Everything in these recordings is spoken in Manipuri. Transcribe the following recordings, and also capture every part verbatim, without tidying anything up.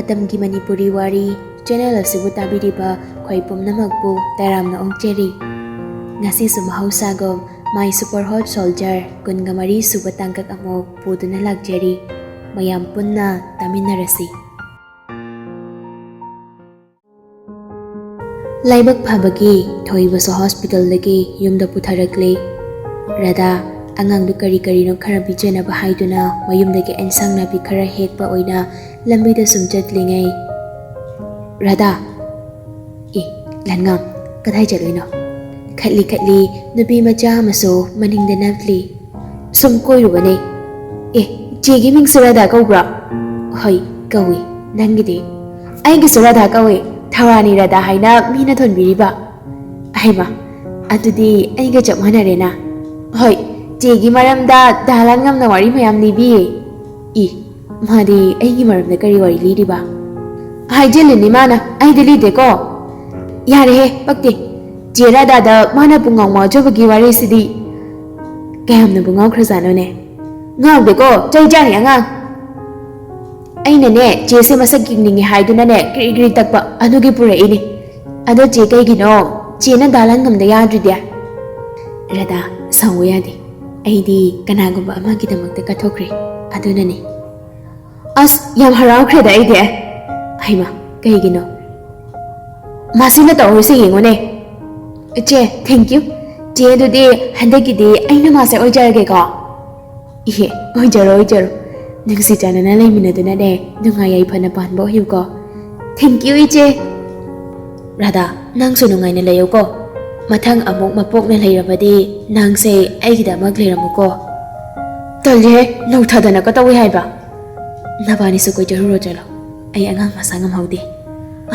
ꯃꯇꯝꯒꯤ ꯃꯅꯤꯄꯨꯔꯤ ꯋꯥꯔꯤ ꯆꯦꯅꯦꯜ ꯑꯁꯤꯕꯨ ꯇꯥꯕꯤꯔꯤꯕ ꯑꯩꯈꯣꯏ ꯄꯨꯝꯅꯃꯛꯄꯨ ꯇꯔꯥꯝꯅ ꯑꯣꯛꯆꯔꯤ꯫ ꯉꯁꯤꯁꯨ ꯃꯍꯧꯁꯥꯒꯨꯝ My Super Hot Soldier ꯀꯨꯟꯒ ꯃꯔꯤ ꯁꯨꯕ ꯇꯥꯡꯀꯛ ꯑꯃꯨꯛ ꯄꯨꯗꯨꯅ ꯂꯥꯛꯆꯔꯤ꯫ ꯃꯌꯥꯝ ꯄꯨꯟꯅ ꯇꯥꯃꯤꯟꯅꯔꯁꯤ꯫ ꯂꯥꯏꯕꯛ ꯐꯕꯒꯤ ꯊꯣꯏꯕꯁꯨ ꯍꯣꯁꯄꯤꯇꯥꯜꯗꯒꯤ ꯌꯨꯝꯗ ꯄꯨꯊꯔꯛꯂꯦ꯫ ꯔꯥꯙꯥ, ꯑꯉꯥꯡꯗꯨ ꯀꯔꯤ ꯀꯔꯤꯅꯣ ꯈꯔ ꯄꯤꯖꯅꯕ ꯍꯥꯏꯗꯨꯅ ꯃꯌꯨꯝꯗꯒꯤ ꯑꯦꯟꯁꯥꯡ ꯅꯥꯄꯤ ꯈꯔ ꯍꯦꯛꯄ ꯑꯣꯏꯅ ꯂꯝꯕꯤꯗ ꯁꯨꯝ ꯆꯠꯂꯤꯉꯩ, ꯔꯥꯙꯥ! ꯑꯦ, ꯂꯟꯉꯥꯡ, ꯀꯗꯥꯏ ꯆꯠꯂꯨꯏꯅꯣ? ꯈꯠꯂꯤ ꯈꯠꯂꯤ ꯅꯨꯄꯤ ꯃꯆꯥ ꯑꯃꯁꯨ ꯃꯅꯤꯡꯗ ꯅꯞꯂꯤ꯫ ꯁꯨꯝ ꯀꯣꯏꯔꯨꯕꯅꯦ꯫ ꯑꯦ, ꯆꯦꯒꯤ ꯃꯤꯡꯁꯨ ꯔꯥꯙꯥ ꯀꯧꯕ꯭ꯔꯣ? ꯍꯣꯏ, ꯀꯧꯏ꯫ ꯅꯪꯒꯤꯗꯤ? ꯑꯩꯒꯤꯁꯨ ꯔꯥꯙꯥ ꯀꯧꯏ꯫ ꯊꯧꯔꯥꯅꯤ ꯔꯥꯙꯥ ꯍꯥꯏꯅ ꯃꯤꯅ ꯊꯣꯟꯕꯤꯔꯤꯕ꯫ ꯍꯩꯃ, ꯑꯗꯨꯗꯤ ꯑꯩꯒ ꯆꯞ ꯃꯥꯟꯅꯔꯦꯅ꯫ ꯍꯣꯏ, ꯆꯦꯒꯤ ꯃꯔꯝꯗ ꯗꯥ ꯂꯥꯟꯉꯝꯅ ꯋꯥꯔꯤ ꯃꯌꯥꯝ ꯂꯤꯕꯤꯌꯦ꯫ ꯏ, ꯃꯥꯗꯤ ꯑꯩꯒꯤ ꯃꯔꯝꯗ ꯀꯔꯤ ꯋꯥꯔꯤ ꯂꯤꯔꯤꯕ? ꯍꯥꯏꯖꯤꯜꯂꯤꯅꯤ ꯃꯥꯅ, ꯑꯩꯗꯤ ꯂꯤꯗꯦꯀꯣ꯫ ꯌꯥꯔꯦꯍꯦ, ꯄꯛꯇꯦ꯫ ꯆꯦ ꯔꯥꯙꯥꯗ ꯃꯥꯅ ꯄꯨꯡꯉꯥꯎ ꯉꯥꯎꯖꯕꯒꯤ ꯋꯥꯔꯤꯁꯤꯗꯤ꯫ ꯀꯌꯥꯝꯅꯕꯨ ꯉꯥꯎꯈ꯭ꯔꯖꯥꯠꯅꯣꯅꯦ? ꯉꯥꯎꯗꯦꯀꯣ, ꯆꯩ ꯆꯥꯅꯤ ꯑꯉꯥꯡ꯫ ꯑꯩꯅꯅꯦ, ꯆꯦꯁꯦ ꯃꯁꯛ ꯌꯦꯡꯅꯤꯡꯉꯦ ꯍꯥꯏꯗꯨꯅꯅꯦ, ꯀ꯭ꯔꯤ ꯀ꯭ꯔꯤ ꯇꯛꯄ ꯑꯗꯨꯒꯤ ꯄꯨꯔꯛꯏꯅꯤ꯫ ꯑꯗꯣ ꯆꯦ, ꯀꯩꯒꯤꯅꯣ ꯆꯦꯅ ꯗꯥ ꯂꯥꯟꯉꯝꯗ ꯌꯥꯗ꯭ꯔꯤꯗꯤ? ꯔꯥꯙꯥ, ꯁꯥꯎꯕ ꯌꯥꯗꯦ꯫ ꯑꯩꯗꯤ ꯀꯅꯥꯒꯨꯝꯕ ꯑꯃꯒꯤꯗꯃꯛꯇ ꯀꯠꯊꯣꯛꯈ꯭ꯔꯦ, ꯑꯗꯨꯅꯅꯦ꯫ ꯑꯁ, ꯌꯥꯝ ꯍꯔꯥꯎꯈ꯭ꯔꯦꯗ ꯑꯩꯗꯤ꯫ ꯍꯩꯃꯥ, ꯀꯩꯒꯤꯅꯣ? ꯃꯁꯤꯅ ꯇꯧꯔꯤꯁꯦ ꯌꯦꯡꯉꯨꯅꯦ꯫ ꯏꯆꯦ, thank you꯫ ꯆꯦ, ꯑꯗꯨꯗꯤ ꯍꯟꯗꯛꯀꯤꯗꯤ ꯑꯩꯅ ꯃꯥꯁꯦ ꯑꯣꯏꯖꯔꯒꯦꯀꯣ꯫ ꯏꯍꯦ, ꯑꯣꯏꯖꯔꯣ, ꯑꯣꯏꯖꯔꯣ꯫ ꯅꯨꯡꯁꯤ ꯆꯥꯟꯅꯅ ꯂꯩꯃꯤꯟꯅꯗꯨꯅꯅꯦ, ꯅꯨꯡꯉꯥꯏ ꯌꯥꯏꯐꯅ ꯄꯥꯟꯕ ꯑꯣꯏꯌꯨꯀꯣ꯫ Thank you, ꯏꯆꯦ꯫ ꯔꯥꯙꯥ, ꯅꯪꯁꯨ ꯅꯨꯡꯉꯥꯏꯅ ꯂꯩꯌꯨꯀꯣ꯫ ꯃꯊꯪ ꯑꯃꯨꯛ ꯃꯄꯣꯛꯅ ꯂꯩꯔꯕꯗꯤ ꯅꯪꯁꯦ ꯑꯩꯒꯤꯗꯃꯛ ꯂꯩꯔꯝꯃꯨꯀꯣ꯫ ꯇꯜꯂꯤꯍꯦ, ꯅꯧꯊꯗꯅ ꯀꯇꯧꯏ ꯍꯥꯏꯕ? ꯅꯕꯥꯅꯤꯁꯨ ꯀꯣꯏꯖꯔꯨꯔꯣ ꯆꯠꯂꯣ, ꯑꯩ ꯑꯉꯥꯡ ꯃꯁꯥ ꯉꯝꯍꯧꯗꯦ꯫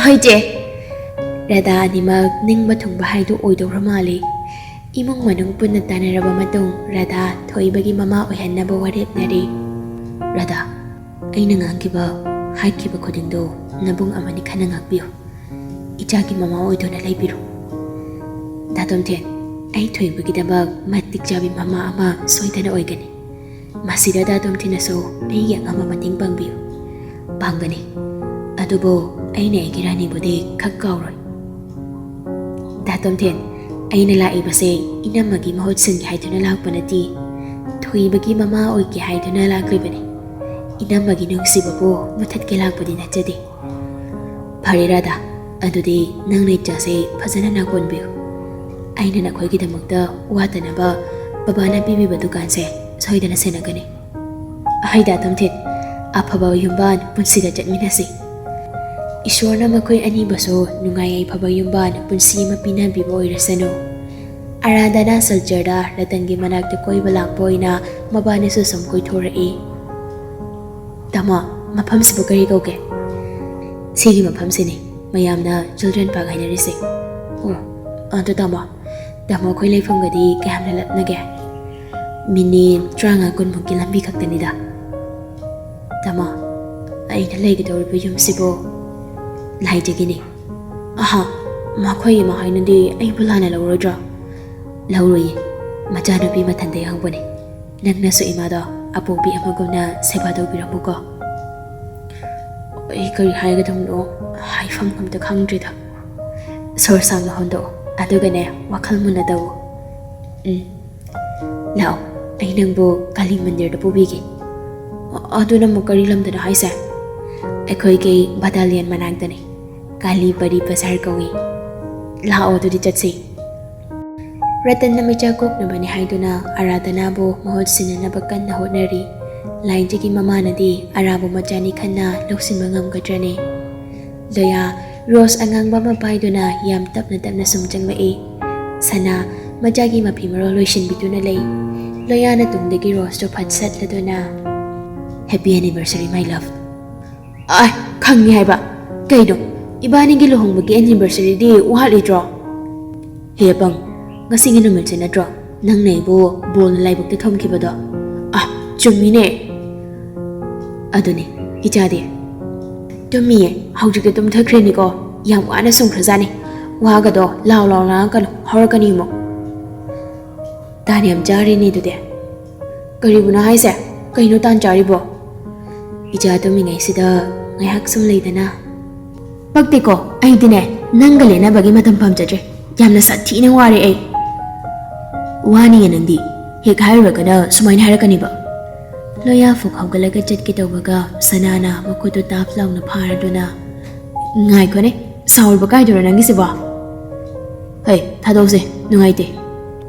ꯍꯣꯏ ꯆꯦ꯫ ꯔꯥꯙꯥ ꯑꯅꯤꯃꯛ ꯅꯤꯡꯕ ꯊꯨꯡꯕ ꯍꯥꯏꯗꯨ ꯑꯣꯏꯗꯧꯔ ꯃꯥꯜꯂꯤ꯫ ꯏꯃꯨꯡ ꯃꯅꯨꯡ ꯄꯨꯟꯅ ꯇꯥꯟꯅꯔꯕ ꯃꯇꯨꯡ ꯔꯥꯙꯥ ꯊꯣꯏꯕꯒꯤ ꯃꯃꯥ ꯑꯣꯏꯍꯟꯅꯕ ꯋꯥꯔꯦꯞꯅꯔꯤ꯫ ꯔꯥꯙꯥ, ꯑꯩꯅ ꯉꯥꯡꯈꯤꯕ, ꯍꯥꯏꯈꯤꯕ ꯈꯨꯗꯤꯡꯗꯣ ꯅꯕꯨꯡ ꯑꯃꯅꯤ ꯈꯟꯅ ꯉꯥꯛꯄꯤꯌꯨ꯫ ꯏꯆꯥꯒꯤ ꯃꯃꯥ ꯑꯣꯏꯗꯨꯅ ꯂꯩꯕꯤꯔꯣ꯫ ꯗꯥ ꯇꯣꯝꯊꯤꯟ, ꯑꯩ ꯊꯣꯏꯕꯒꯤꯗꯃꯛ ꯃꯇꯤꯛ ꯆꯥꯕꯤ ꯃꯃꯥ ꯑꯃ ꯁꯣꯏꯗꯅ ꯑꯣꯏꯒꯅꯤ꯫ ꯃꯁꯤꯗ ꯗꯥ ꯇꯣꯝꯊꯤꯟꯅꯁꯨ ꯑꯩꯒꯤ ꯑꯉꯝꯕ ꯃꯇꯦꯡ ꯄꯥꯡꯕꯤꯌꯨ꯫ ꯄꯥꯡꯒꯅꯤ꯫ ꯑꯗꯨꯕꯨ ꯑꯩꯅ ꯑꯩꯒꯤ ꯔꯥꯅꯤꯕꯨꯗꯤ ꯈꯛ ꯀꯥꯎꯔꯣꯏ꯫ ꯗꯥ ꯇꯣꯝꯊꯤꯟ, ꯑꯩꯅ ꯂꯥꯛꯏꯕꯁꯦ ꯏꯅꯝꯃꯒꯤ ꯃꯍꯨꯠ ꯁꯤꯟꯒꯦ ꯍꯥꯏꯗꯨꯅ ꯂꯥꯛꯄ ꯅꯠꯇꯦ꯫ ꯊꯣꯏꯕꯒꯤ ꯃꯃꯥ ꯑꯣꯏꯒꯦ ꯍꯥꯏꯗꯨꯅ ꯂꯥꯛꯂꯤꯕꯅꯤ꯫ ꯏꯅꯝꯃꯒꯤ ꯅꯨꯡꯁꯤꯕꯕꯨ ꯃꯨꯊꯠꯀꯦ ꯂꯥꯛꯄꯗꯤ ꯅꯠꯆꯗꯦ꯫ ꯐꯔꯦ ꯔꯥꯙꯥ, ꯑꯗꯨꯗꯤ ꯅꯪꯅ ꯏꯆꯥꯁꯦ ꯐꯖꯅ ꯅꯥꯀꯣꯟꯕꯤꯌꯨ꯫ ꯑꯩꯅ ꯅꯈꯣꯏꯒꯤꯗꯃꯛꯇ ꯋꯥꯠꯇꯅꯕ ꯕꯕꯥꯅ ꯄꯤꯕꯤꯕ ꯗꯨꯀꯥꯟꯁꯦ ꯁꯣꯏꯗꯅ ꯁꯦꯟꯅꯒꯅꯤ꯫ ꯍꯣꯏ ꯗꯥ ꯇꯣꯝꯊꯤꯟ, ꯑꯐꯕ ꯌꯨꯝꯕꯥꯟ ꯄꯨꯟꯁꯤꯗ ꯆꯠꯃꯤꯟꯅꯁꯤ꯫ ꯏꯁꯣꯔꯅ ꯃꯈꯣꯏ ꯑꯅꯤꯕꯨꯁꯨ ꯅꯨꯡꯉꯥꯏ ꯌꯥꯏꯐꯕ ꯌꯨꯝꯕꯥꯟ ꯄꯨꯟꯁꯤ ꯑꯃ ꯄꯤꯅꯕꯤꯕ ꯑꯣꯏꯔꯁꯅꯨ꯫ ꯑꯔꯥꯙꯅꯥ ꯁꯤꯜꯆꯔꯗ ꯔꯇꯟꯒꯤ ꯃꯅꯥꯛꯇ ꯀꯣꯏꯕ ꯂꯥꯛꯄ ꯑꯣꯏꯅ ꯃꯕꯥꯅꯤꯁꯨ ꯁꯨꯝ ꯀꯣꯏꯊꯣꯔꯛꯏ꯫ ꯇꯥꯃꯣ, ꯃꯐꯝꯁꯤꯕꯨ ꯀꯔꯤ ꯀꯧꯒꯦ? ꯁꯤꯒꯤ ꯃꯐꯝꯁꯤꯅꯤ ꯃꯌꯥꯝꯅ ꯆꯤꯜꯗ꯭ꯔꯦꯟ ꯄꯥꯔꯛ ꯍꯥꯏꯅꯔꯤꯁꯦ꯫ ꯑꯣ, ꯑꯗꯨ ꯇꯥꯃꯣ, ꯇꯥꯃꯣ ꯑꯩꯈꯣꯏ ꯂꯩꯐꯝꯒꯗꯤ ꯀꯌꯥꯝꯅ ꯂꯥꯞꯅꯒꯦ? ꯃꯤꯅꯤꯠ ꯇꯔꯥꯃꯉꯥ ꯀꯨꯟꯃꯨꯛꯀꯤ ꯂꯝꯕꯤ ꯈꯛꯇꯅꯤꯗ꯫ ꯇꯥꯃꯣ, ꯑꯩꯅ ꯂꯩꯒꯗꯧꯔꯤꯕ ꯌꯨꯝꯁꯤꯕꯨ ꯂꯥꯏꯖꯒꯤꯅꯤ꯫ ꯑꯍꯥ, ꯃꯈꯣꯏ ꯏꯃꯥ ꯍꯣꯏꯅꯗꯤ ꯑꯩꯕꯨ ꯂꯥꯟꯅ ꯂꯧꯔꯣꯏꯗ꯭ꯔꯣ? ꯂꯧꯔꯣꯏꯌꯦ, ꯃꯆꯥꯅꯨꯄꯤ ꯃꯊꯟꯇ ꯌꯥꯎꯕꯅꯦ꯫ ꯅꯪꯅꯁꯨ ꯏꯃꯥꯗꯣ ꯑꯄꯣꯛꯄꯤ ꯑꯃꯒꯨꯝꯅ ꯁꯦꯕꯥ ꯇꯧꯕꯤꯔꯝꯃꯨꯀꯣ꯫ ꯑꯩ ꯀꯔꯤ ꯍꯥꯏꯒꯗꯕꯅꯣ, ꯍꯥꯏꯐꯝ ꯑꯝꯇ ꯈꯪꯗ꯭ꯔꯤꯗ꯫ ꯁꯣꯔ ꯁꯥꯡꯅ ꯍꯣꯟꯗꯣꯛꯑꯣ, ꯑꯗꯨꯒꯅꯦ ꯋꯥꯈꯜ ꯃꯨꯟꯅ ꯇꯧꯑꯣ꯫ ꯎꯝ, ꯂꯥꯛꯑꯣ, ꯑꯩ ꯅꯪꯕꯨ ꯀꯥꯂꯤ ꯃꯟꯗꯤꯔꯗ ꯄꯨꯕꯤꯒꯦ꯫ ꯑ-, ꯑꯗꯨꯅ ꯑꯃꯨꯛ ꯀꯔꯤ ꯂꯝꯗꯅꯣ ꯍꯥꯏꯁꯦ? ꯑꯩꯈꯣꯏꯒꯤ ꯕꯇꯥꯂꯤꯌꯟ ꯃꯅꯥꯛꯇꯅꯤ꯫ ꯀꯥꯂꯤ ꯄꯔꯤ ꯕꯖꯥꯔ ꯀꯧꯏ꯫ ꯂꯥꯛꯑꯣ, ꯑꯗꯨꯗꯤ ꯆꯠꯁꯤ꯫ ꯔꯇꯟꯅ ꯃꯆꯥ ꯀꯣꯛꯅꯕꯅꯤ ꯍꯥꯏꯗꯨꯅ ꯑꯔꯥꯙꯅꯥꯕꯨ ꯃꯍꯨꯠ ꯁꯤꯟꯅꯅꯕ ꯀꯟꯅ ꯍꯣꯠꯅꯔꯤ꯫ ꯂꯥꯏꯖꯒꯤ ꯃꯃꯥꯅꯗꯤ ꯑꯔꯥꯕꯨ ꯃꯆꯥꯅꯤ ꯈꯟꯅ ꯂꯧꯁꯤꯟꯕ ꯉꯝꯒꯗ꯭ꯔꯅꯦ? ꯂꯣꯌꯥ ꯔꯣꯁ ꯑꯉꯥꯡꯕ ꯑꯃ ꯄꯥꯏꯗꯨꯅ ꯌꯥꯝ ꯇꯞꯅ ꯇꯞꯅ ꯁꯨꯝ ꯆꯪꯂꯛꯏ꯫ ꯁꯅꯥ ꯃꯆꯥꯒꯤ ꯃꯐꯤ ꯃꯔꯣꯜ ꯂꯣꯏꯁꯤꯟꯕꯤꯗꯨꯅ ꯂꯩ꯫ ꯂꯣꯌꯥꯅ ꯇꯨꯡꯗꯒꯤ ꯔꯣꯁꯇꯨ ꯐꯠ ꯁꯠꯂꯗꯨꯅ, "Happy anniversary, my love." ꯑꯥꯏ, ꯈꯪꯉꯤ ꯍꯥꯏꯕ꯫ ꯀꯩꯅꯣ, ꯏꯕꯥꯅꯤꯒꯤ ꯂꯨꯍꯣꯡꯕꯒꯤ anniversaryꯗꯤ ꯋꯥꯠꯂꯤꯗ꯭ꯔꯣ? ꯍꯦ ꯑꯄꯪ, ꯉꯁꯤꯒꯤ ꯅꯨꯃꯤꯠꯁꯦ ꯅꯠꯇ꯭ꯔꯣ ꯅꯪꯅ ꯑꯩꯕꯨ ꯕꯣꯜꯅ ꯂꯥꯏꯕꯛꯇ ꯊꯣꯝꯈꯤꯕꯗꯣ? ꯑꯥ, ꯆꯨꯝꯃꯤꯅꯦ꯫ ꯑꯗꯨꯅꯦ, ꯏꯆꯥꯗꯤ? ꯇꯨꯝꯃꯤꯌꯦ, ꯍꯧꯖꯤꯛꯇꯤ ꯇꯨꯝꯊꯈ꯭ꯔꯦꯅꯤꯀꯣ꯫ ꯌꯥꯝ ꯋꯥꯅ ꯁꯨꯝꯈ꯭ꯔꯖꯥꯠꯅꯤ꯫ ꯋꯥꯒꯗꯣ ꯂꯥꯎ ꯂꯥꯎ ꯉꯥꯡꯉꯛꯀꯅꯨ, ꯍꯧꯔꯛꯀꯅꯤ ꯑꯃꯨꯛ꯫ ꯇꯥꯟ ꯌꯥꯝ ꯆꯥꯔꯦꯅꯦ ꯑꯗꯨꯗꯤ꯫ ꯀꯔꯤꯕꯨꯅꯣ ꯍꯥꯏꯁꯦ? ꯀꯩꯅꯣ ꯇꯥꯟ ꯆꯥꯔꯤꯕꯣ? ꯏꯆꯥ ꯇꯨꯝꯃꯤꯉꯩꯁꯤꯗ ꯉꯥꯏꯍꯥꯛ ꯁꯨꯝ ꯂꯩꯗꯅ꯫ ꯄꯛꯇꯦꯀꯣ, ꯑꯩꯗꯤꯅꯦ ꯅꯪꯒ ꯂꯦꯟꯅꯕꯒꯤ ꯃꯇꯝ ꯄꯥꯝꯖꯗ꯭ꯔꯦ꯫ ꯌꯥꯝꯅ ꯁꯥꯊꯤꯅ ꯋꯥꯔꯦ ꯑꯩ꯫ ꯋꯥꯅꯤꯌꯦ ꯅꯪꯗꯤ꯫ ꯍꯦꯛ ꯍꯥꯏꯔꯨꯔꯒꯅ ꯁꯨꯃꯥꯏꯅ ꯍꯥꯏꯔꯛꯀꯅꯤꯕ꯫ ꯂꯣꯌꯥ ꯐꯨꯛ ꯍꯧꯒꯠꯂꯒ ꯆꯠꯀꯦ ꯇꯧꯕꯒ ꯁꯅꯥꯅ ꯃꯈꯨꯠꯇꯨ ꯇꯥꯞ ꯂꯥꯎꯅ ꯐꯥꯔꯗꯨꯅ, "ꯉꯥꯏꯈꯣꯅꯦ, ꯁꯥꯎꯔꯨꯕ ꯀꯥꯏꯗꯨꯔꯣ ꯅꯪꯒꯤꯁꯤꯕꯣ? ꯍꯩ, ꯊꯥꯗꯣꯛꯁꯦ, ꯅꯨꯡꯉꯥꯏꯇꯦ꯫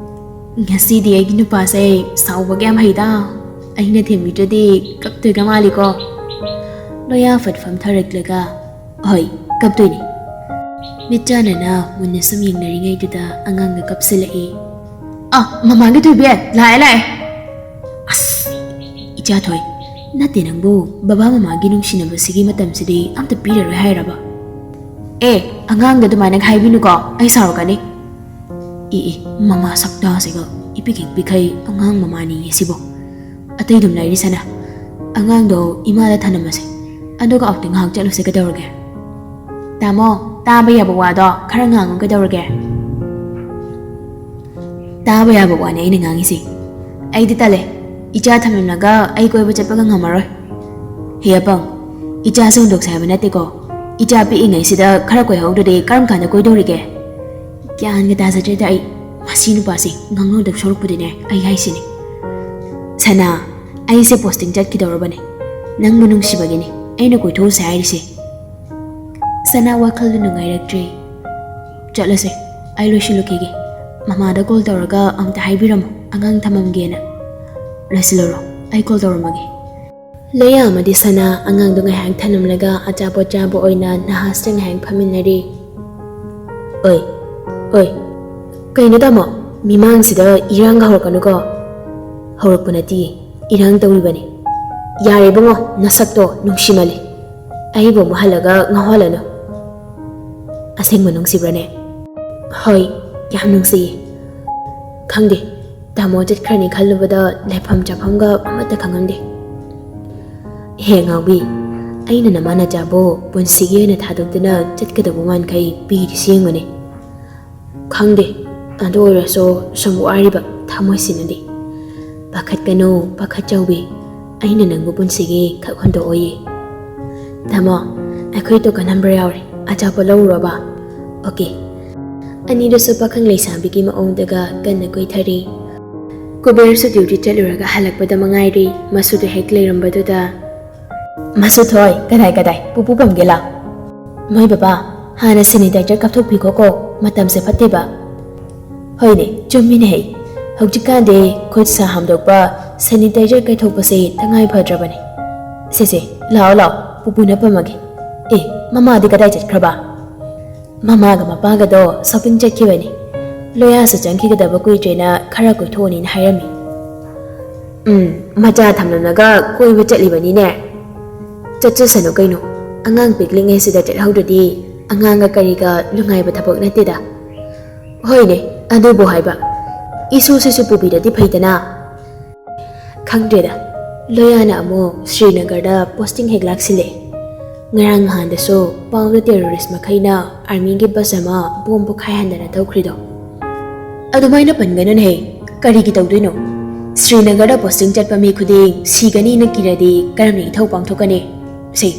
ꯉꯁꯤꯗꯤ ꯑꯩꯒꯤ ꯅꯨꯄꯥꯁꯦ ꯁꯥꯎꯕꯒ ꯌꯥꯝ ꯍꯩꯗ꯫ ꯑꯩꯅ ꯊꯦꯝꯕꯤꯗ꯭ꯔꯗꯤ ꯀꯞꯇꯣꯏꯒ ꯃꯥꯜꯂꯤꯀꯣ?" ꯂꯣꯌꯥ ꯐꯠ ꯐꯝꯊꯔꯛꯂꯒ, "ꯍꯣꯏ, ꯀꯞꯇꯣꯏꯅꯤ꯫" ꯃꯤꯠꯆꯥꯟꯅꯅ ꯃꯨꯟꯅ ꯁꯨꯝ ꯌꯦꯡꯅꯔꯤꯉꯩꯗꯨꯗ ꯑꯉꯥꯡꯗ ꯀꯞꯁꯤꯜꯂꯛꯏ꯫ "ꯑ, ꯃꯃꯥꯒꯤ ꯊꯣꯏꯕꯤ, ꯂꯥꯛꯑꯦ, ꯂꯥꯛꯑꯦ!" "ꯑꯁ, ꯏꯆꯥ ꯊꯣꯏ, ꯅꯠꯇꯦ ꯅꯪꯕꯨ, ꯕꯕꯥ ꯃꯃꯥꯒꯤ ꯅꯨꯡꯁꯤꯅꯕꯁꯤꯒꯤ ꯃꯇꯝꯁꯤꯗꯤ ꯑꯝꯇ ꯄꯤꯔꯔꯣꯏ ꯍꯥꯏꯔꯕ?" "ꯑꯦ, ꯑꯉꯥꯡꯗ ꯑꯗꯨꯃꯥꯏꯅ ꯍꯥꯏꯕꯤꯅꯨꯀꯣ, ꯑꯩ ꯁꯥꯎꯔꯛꯀꯅꯤ꯫" "ꯏ, ꯏ, ꯃꯃꯥ ꯁꯛꯇꯥꯁꯤꯒ, ꯏꯄꯤꯛ ꯍꯦꯛ ꯄꯤꯛꯈꯩ ꯑꯉꯥꯡ ꯃꯃꯥꯅꯤꯌꯦ ꯁꯤꯕꯣ꯫ ꯑꯇꯩ ꯑꯗꯨꯝ ꯂꯩꯔꯤ ꯁꯅꯥ, ꯑꯉꯥꯡꯗꯣ ꯏꯃꯥꯗ ꯊꯅꯝꯃꯁꯦ, ꯑꯗꯨꯒ ꯑꯥꯎꯇꯤꯡ ꯉꯥꯏꯍꯥꯛ ꯆꯠꯂꯨꯁꯦ ꯀꯩꯗꯧꯔꯒꯦ?" "ꯇꯥꯃꯣ, ꯇꯥꯕ ꯌꯥꯕ ꯋꯥꯗꯣ ꯈꯔ ꯉꯥꯡꯉꯨ ꯀꯩꯗꯧꯔꯒꯦ?" "ꯇꯥꯕ ꯌꯥꯕ ꯋꯥꯅꯤ ꯑꯩꯅ ꯉꯥꯡꯉꯤꯁꯦ꯫ ꯑꯩꯗꯤ ꯇꯜꯂꯦ꯫ ꯏꯆꯥ ꯊꯝꯂꯝꯂꯒ ꯑꯩ ꯀꯣꯏꯕ ꯆꯠꯄꯒ ꯉꯝꯃꯔꯣꯏ꯫" "ꯍꯦ ꯑꯄꯪ, ꯏꯆꯥꯁꯦ ꯍꯨꯟꯗꯣꯛꯁꯦ ꯍꯥꯏꯕ ꯅꯠꯇꯦꯀꯣ꯫ ꯏꯆꯥ ꯄꯤꯛꯏꯉꯩꯁꯤꯗ ꯈꯔ ꯀꯣꯏꯍꯧꯗ꯭ꯔꯗꯤ ꯀꯔꯝ ꯀꯥꯟꯗ ꯀꯣꯏꯗꯧꯔꯤꯒꯦ?" "ꯒ꯭ꯌꯥꯟꯒ ꯇꯥꯖꯗ꯭ꯔꯦꯗ ꯑꯩ꯫ ꯃꯁꯤ ꯅꯨꯄꯥꯁꯦ ꯉꯥꯡꯅꯗꯧ ꯁꯔꯨꯛꯄꯨꯗꯤꯅꯦ ꯑꯩ ꯍꯥꯏꯁꯤꯅꯦ꯫ ꯁꯅꯥ, ꯑꯩꯁꯦ ꯄꯣꯁꯇꯤꯡ ꯆꯠꯈꯤꯗꯧꯔꯕꯅꯦ꯫ ꯅꯪꯕꯨ ꯅꯨꯡꯁꯤꯕꯒꯤꯅꯦ ꯑꯩꯅ ꯀꯣꯏꯊꯣꯛꯎꯁꯦ ꯍꯥꯏꯔꯤꯁꯦ꯫" ꯁꯅꯥ ꯋꯥꯈꯜꯗ ꯅꯨꯡꯉꯥꯏꯔꯛꯇ꯭ꯔꯦ꯫ "ꯆꯠꯂꯁꯦ, ꯑꯩ ꯂꯣꯏꯁꯤꯜꯂꯨꯈꯤꯒꯦ꯫ ꯃꯃꯥꯗ ꯀꯣꯜ ꯇꯧꯔꯒ ꯑꯝꯇ ꯍꯥꯏꯕꯤꯔꯝꯃꯣ ꯑꯉꯥꯡ ꯊꯝꯃꯝꯒꯦꯅ꯫" "ꯂꯣꯏꯁꯤꯜꯂꯨꯔꯣ, ꯑꯩ ꯀꯣꯜ ꯇꯧꯔꯝꯃꯒꯦ꯫" ꯂꯣꯌꯥ ꯑꯃꯗꯤ ꯁꯅꯥ ꯑꯉꯥꯡꯗꯣ ꯉꯥꯏꯍꯥꯛ ꯊꯅꯝꯂꯒ ꯑꯆꯥꯄꯣꯠ ꯆꯥꯕ ꯑꯣꯏꯅ ꯅꯍꯥꯁꯇ ꯉꯥꯏꯍꯥꯛ ꯐꯝꯃꯤꯟꯅꯔꯤ꯫ "ꯑꯣꯏ, ꯑꯣꯏ, ꯀꯩꯅꯣ ꯇꯥꯃꯣ, ꯃꯤꯃꯥꯡꯁꯤꯗ ꯏꯔꯥꯡꯒ ꯍꯧꯔꯛꯀꯅꯨꯀꯣ꯫" "ꯍꯧꯔꯛꯄ ꯅꯠꯇꯤꯌꯦ, ꯏꯔꯥꯡ ꯇꯧꯔꯤꯕꯅꯤ꯫" "ꯌꯥꯔꯦ ꯏꯕꯨꯡꯉꯣ, ꯅꯁꯛꯇꯣ ꯅꯨꯡꯁꯤꯃꯜꯂꯦ꯫ ꯑꯩꯕꯨ ꯑꯃꯨꯛ ꯍꯜꯂꯒ ꯉꯥꯎꯍꯜꯂꯅꯨ꯫" "ꯑꯁꯦꯡꯕ ꯅꯨꯡꯁꯤꯕ꯭ꯔꯅꯦ?" "ꯍꯣꯏ, ꯌꯥꯝ ꯅꯨꯡꯁꯤꯌꯦ꯫ ꯈꯪꯗꯦ, ꯇꯥꯃꯣ ꯆꯠꯈ꯭ꯔꯅꯤ ꯈꯜꯂꯨꯕꯗ ꯂꯩꯐꯝ ꯆꯥꯐꯝꯒ ꯑꯃꯠꯇ ꯈꯪꯉꯝꯗꯦ꯫" "ꯍꯦ ꯑꯉꯥꯎꯕꯤ, ꯑꯩꯅ ꯅꯃꯥ ꯅꯆꯥꯕꯨ ꯄꯨꯟꯁꯤꯒꯤ ꯑꯣꯏꯅ ꯊꯥꯗꯣꯛꯇꯨꯅ ꯆꯠꯀꯗꯧꯕ ꯃꯥꯟꯈꯩ ꯄꯤꯔꯤꯁꯤ ꯌꯦꯡꯉꯨꯅꯦ꯫" "ꯈꯪꯗꯦ, ꯑꯗꯨ ꯑꯣꯏꯔꯁꯨ ꯁꯨꯝ ꯋꯥꯔꯤꯕ ꯊꯃꯣꯏꯁꯤꯅꯗꯤ꯫" "ꯄꯥꯈꯠꯀꯅꯨ, ꯄꯥꯈꯠꯆꯧꯕꯤ, ꯑꯩꯅ ꯅꯪꯕꯨ ꯄꯨꯟꯁꯤꯒꯤ ꯈꯛ ꯍꯨꯟꯗꯣꯛꯑꯣꯏꯌꯦ꯫" "ꯇꯥꯃꯣ, ꯑꯩꯈꯣꯏ ꯇꯣꯀꯟ ꯅꯝꯕꯔ ꯌꯥꯎꯔꯦ, ꯑꯆꯥꯄꯣꯠ ꯂꯧꯔꯨꯔꯕ?" "ꯑꯣꯀꯦ꯫" ꯑꯅꯤꯗꯨꯁꯨ ꯄꯥꯈꯪ ꯂꯩꯁꯥꯕꯤꯒꯤ ꯃꯑꯣꯡꯗꯒ ꯀꯟꯅ ꯀꯣꯏꯊꯔꯤ꯫ ꯀꯨꯕꯦꯔꯁꯨ ꯗ꯭ꯌꯨꯇꯤ ꯆꯠꯂꯨꯔꯒ ꯍꯜꯂꯛꯄꯗ ꯃꯉꯥꯏꯔꯤ꯫ ꯃꯁꯨꯗꯣ ꯍꯦꯛ ꯂꯩꯔꯝꯕꯗꯨꯗ, "ꯃꯁꯨ ꯊꯣꯏ, ꯀꯗꯥꯏ ꯀꯗꯥꯏ? ꯄꯨꯄꯨ ꯄꯝꯒꯦ ꯂꯥꯎ꯫" "ꯃꯣꯏ ꯕꯕꯥ, ꯍꯥꯟꯅ ꯁꯦꯅꯤꯇꯥꯏꯖꯔ ꯀꯥꯞꯊꯣꯛꯄꯤꯈꯣꯀꯣ, ꯃꯇꯝꯁꯦ ꯐꯠꯇꯦꯕ꯫" "ꯍꯣꯏꯅꯦ, ꯆꯨꯝꯃꯤꯅꯦ ꯍꯩ꯫ ꯍꯧꯖꯤꯛꯀꯥꯟꯗꯤ ꯈꯨꯠ ꯁꯥ ꯍꯥꯝꯗꯣꯛꯄ, ꯁꯦꯅꯤꯇꯥꯏꯖꯔ ꯀꯩꯊꯣꯛꯄꯁꯦ ꯇꯉꯥꯏ ꯐꯗ꯭ꯔꯕꯅꯦ꯫ ꯁꯦ ꯁꯦ, ꯂꯥꯛꯑꯣ ꯂꯥꯛꯑꯣ, ꯄꯨꯄꯨꯅ ꯄꯝꯃꯒꯦ꯫ ꯑꯦ, ꯃꯃꯥꯗꯤ ꯀꯗꯥꯏ ꯆꯠꯈ꯭ꯔꯕ?" "ꯃꯃꯥꯒ ꯃꯄꯥꯒꯗꯣ ꯁꯣꯄꯤꯡ ꯆꯠꯈꯤꯕꯅꯤ꯫ ꯂꯣꯌꯥꯁꯨ ꯆꯪꯈꯤꯒꯗꯕ ꯀꯨꯏꯗ꯭ꯔꯦꯅ ꯈꯔ ꯀꯣꯏꯊꯣꯛꯎꯅꯤꯅ ꯍꯥꯏꯔꯝꯃꯤ꯫" "ꯎꯝ, ꯃꯆꯥ ꯊꯝꯂꯝꯂꯒ ꯀꯣꯏꯕ ꯆꯠꯂꯤꯕꯅꯤꯅꯦ꯫ ꯆꯠꯆꯁꯅꯨ ꯀꯩꯅꯣ, ꯑꯉꯥꯡ ꯄꯤꯛꯂꯤꯉꯩꯁꯤꯗ ꯆꯠꯍꯧꯗ꯭ꯔꯗꯤ ꯑꯉꯥꯡꯒ ꯀꯔꯤꯒ ꯅꯨꯡꯉꯥꯏꯕ ꯊꯕꯛ ꯅꯠꯇꯦꯗ꯫" "ꯍꯣꯏꯅꯦ, ꯑꯗꯨꯕꯨ ꯍꯥꯏꯕ, ꯏꯁꯨꯁꯤꯁꯨ ꯄꯨꯕꯤꯔꯗꯤ ꯐꯩꯗꯅ꯫" ꯈꯪꯗ꯭ꯔꯦꯗ, ꯂꯣꯌꯥꯅ ꯑꯃꯨꯛ ꯁ꯭ꯔꯤꯅꯒꯔꯗ ꯄꯣꯁꯇꯤꯡ ꯍꯦꯛ ꯂꯥꯛꯁꯤꯜꯂꯛꯑꯦ꯫ ꯉꯔꯥꯡ ꯅꯍꯥꯟꯗꯁꯨ ꯄꯥꯎꯗ ꯇꯦꯔꯣꯔꯤꯁ ꯃꯈꯩꯅ ꯑꯥꯔꯃꯤꯒꯤ ꯕꯁ ꯑꯃ ꯕꯣꯝ ꯄꯣꯈꯥꯏꯍꯟꯗꯅ ꯊꯧꯈ꯭ꯔꯤꯗꯣ꯫ ꯑꯗꯨꯃꯥꯏꯅ ꯄꯟꯒꯅꯨꯅꯦꯍꯦ, ꯀꯔꯤꯒꯤ ꯇꯧꯗꯣꯏꯅꯣ? ꯁ꯭ꯔꯤꯅꯒꯔꯗ ꯄꯣꯁꯇꯤꯡ ꯆꯠꯄ ꯃꯤ ꯈꯨꯗꯤꯡ ꯁꯤꯒꯅꯤꯅ ꯀꯤꯔꯗꯤ ꯀꯔꯝꯅ ꯏꯊꯧ ꯄꯥꯡꯊꯣꯛꯀꯅꯤ? ꯁꯤ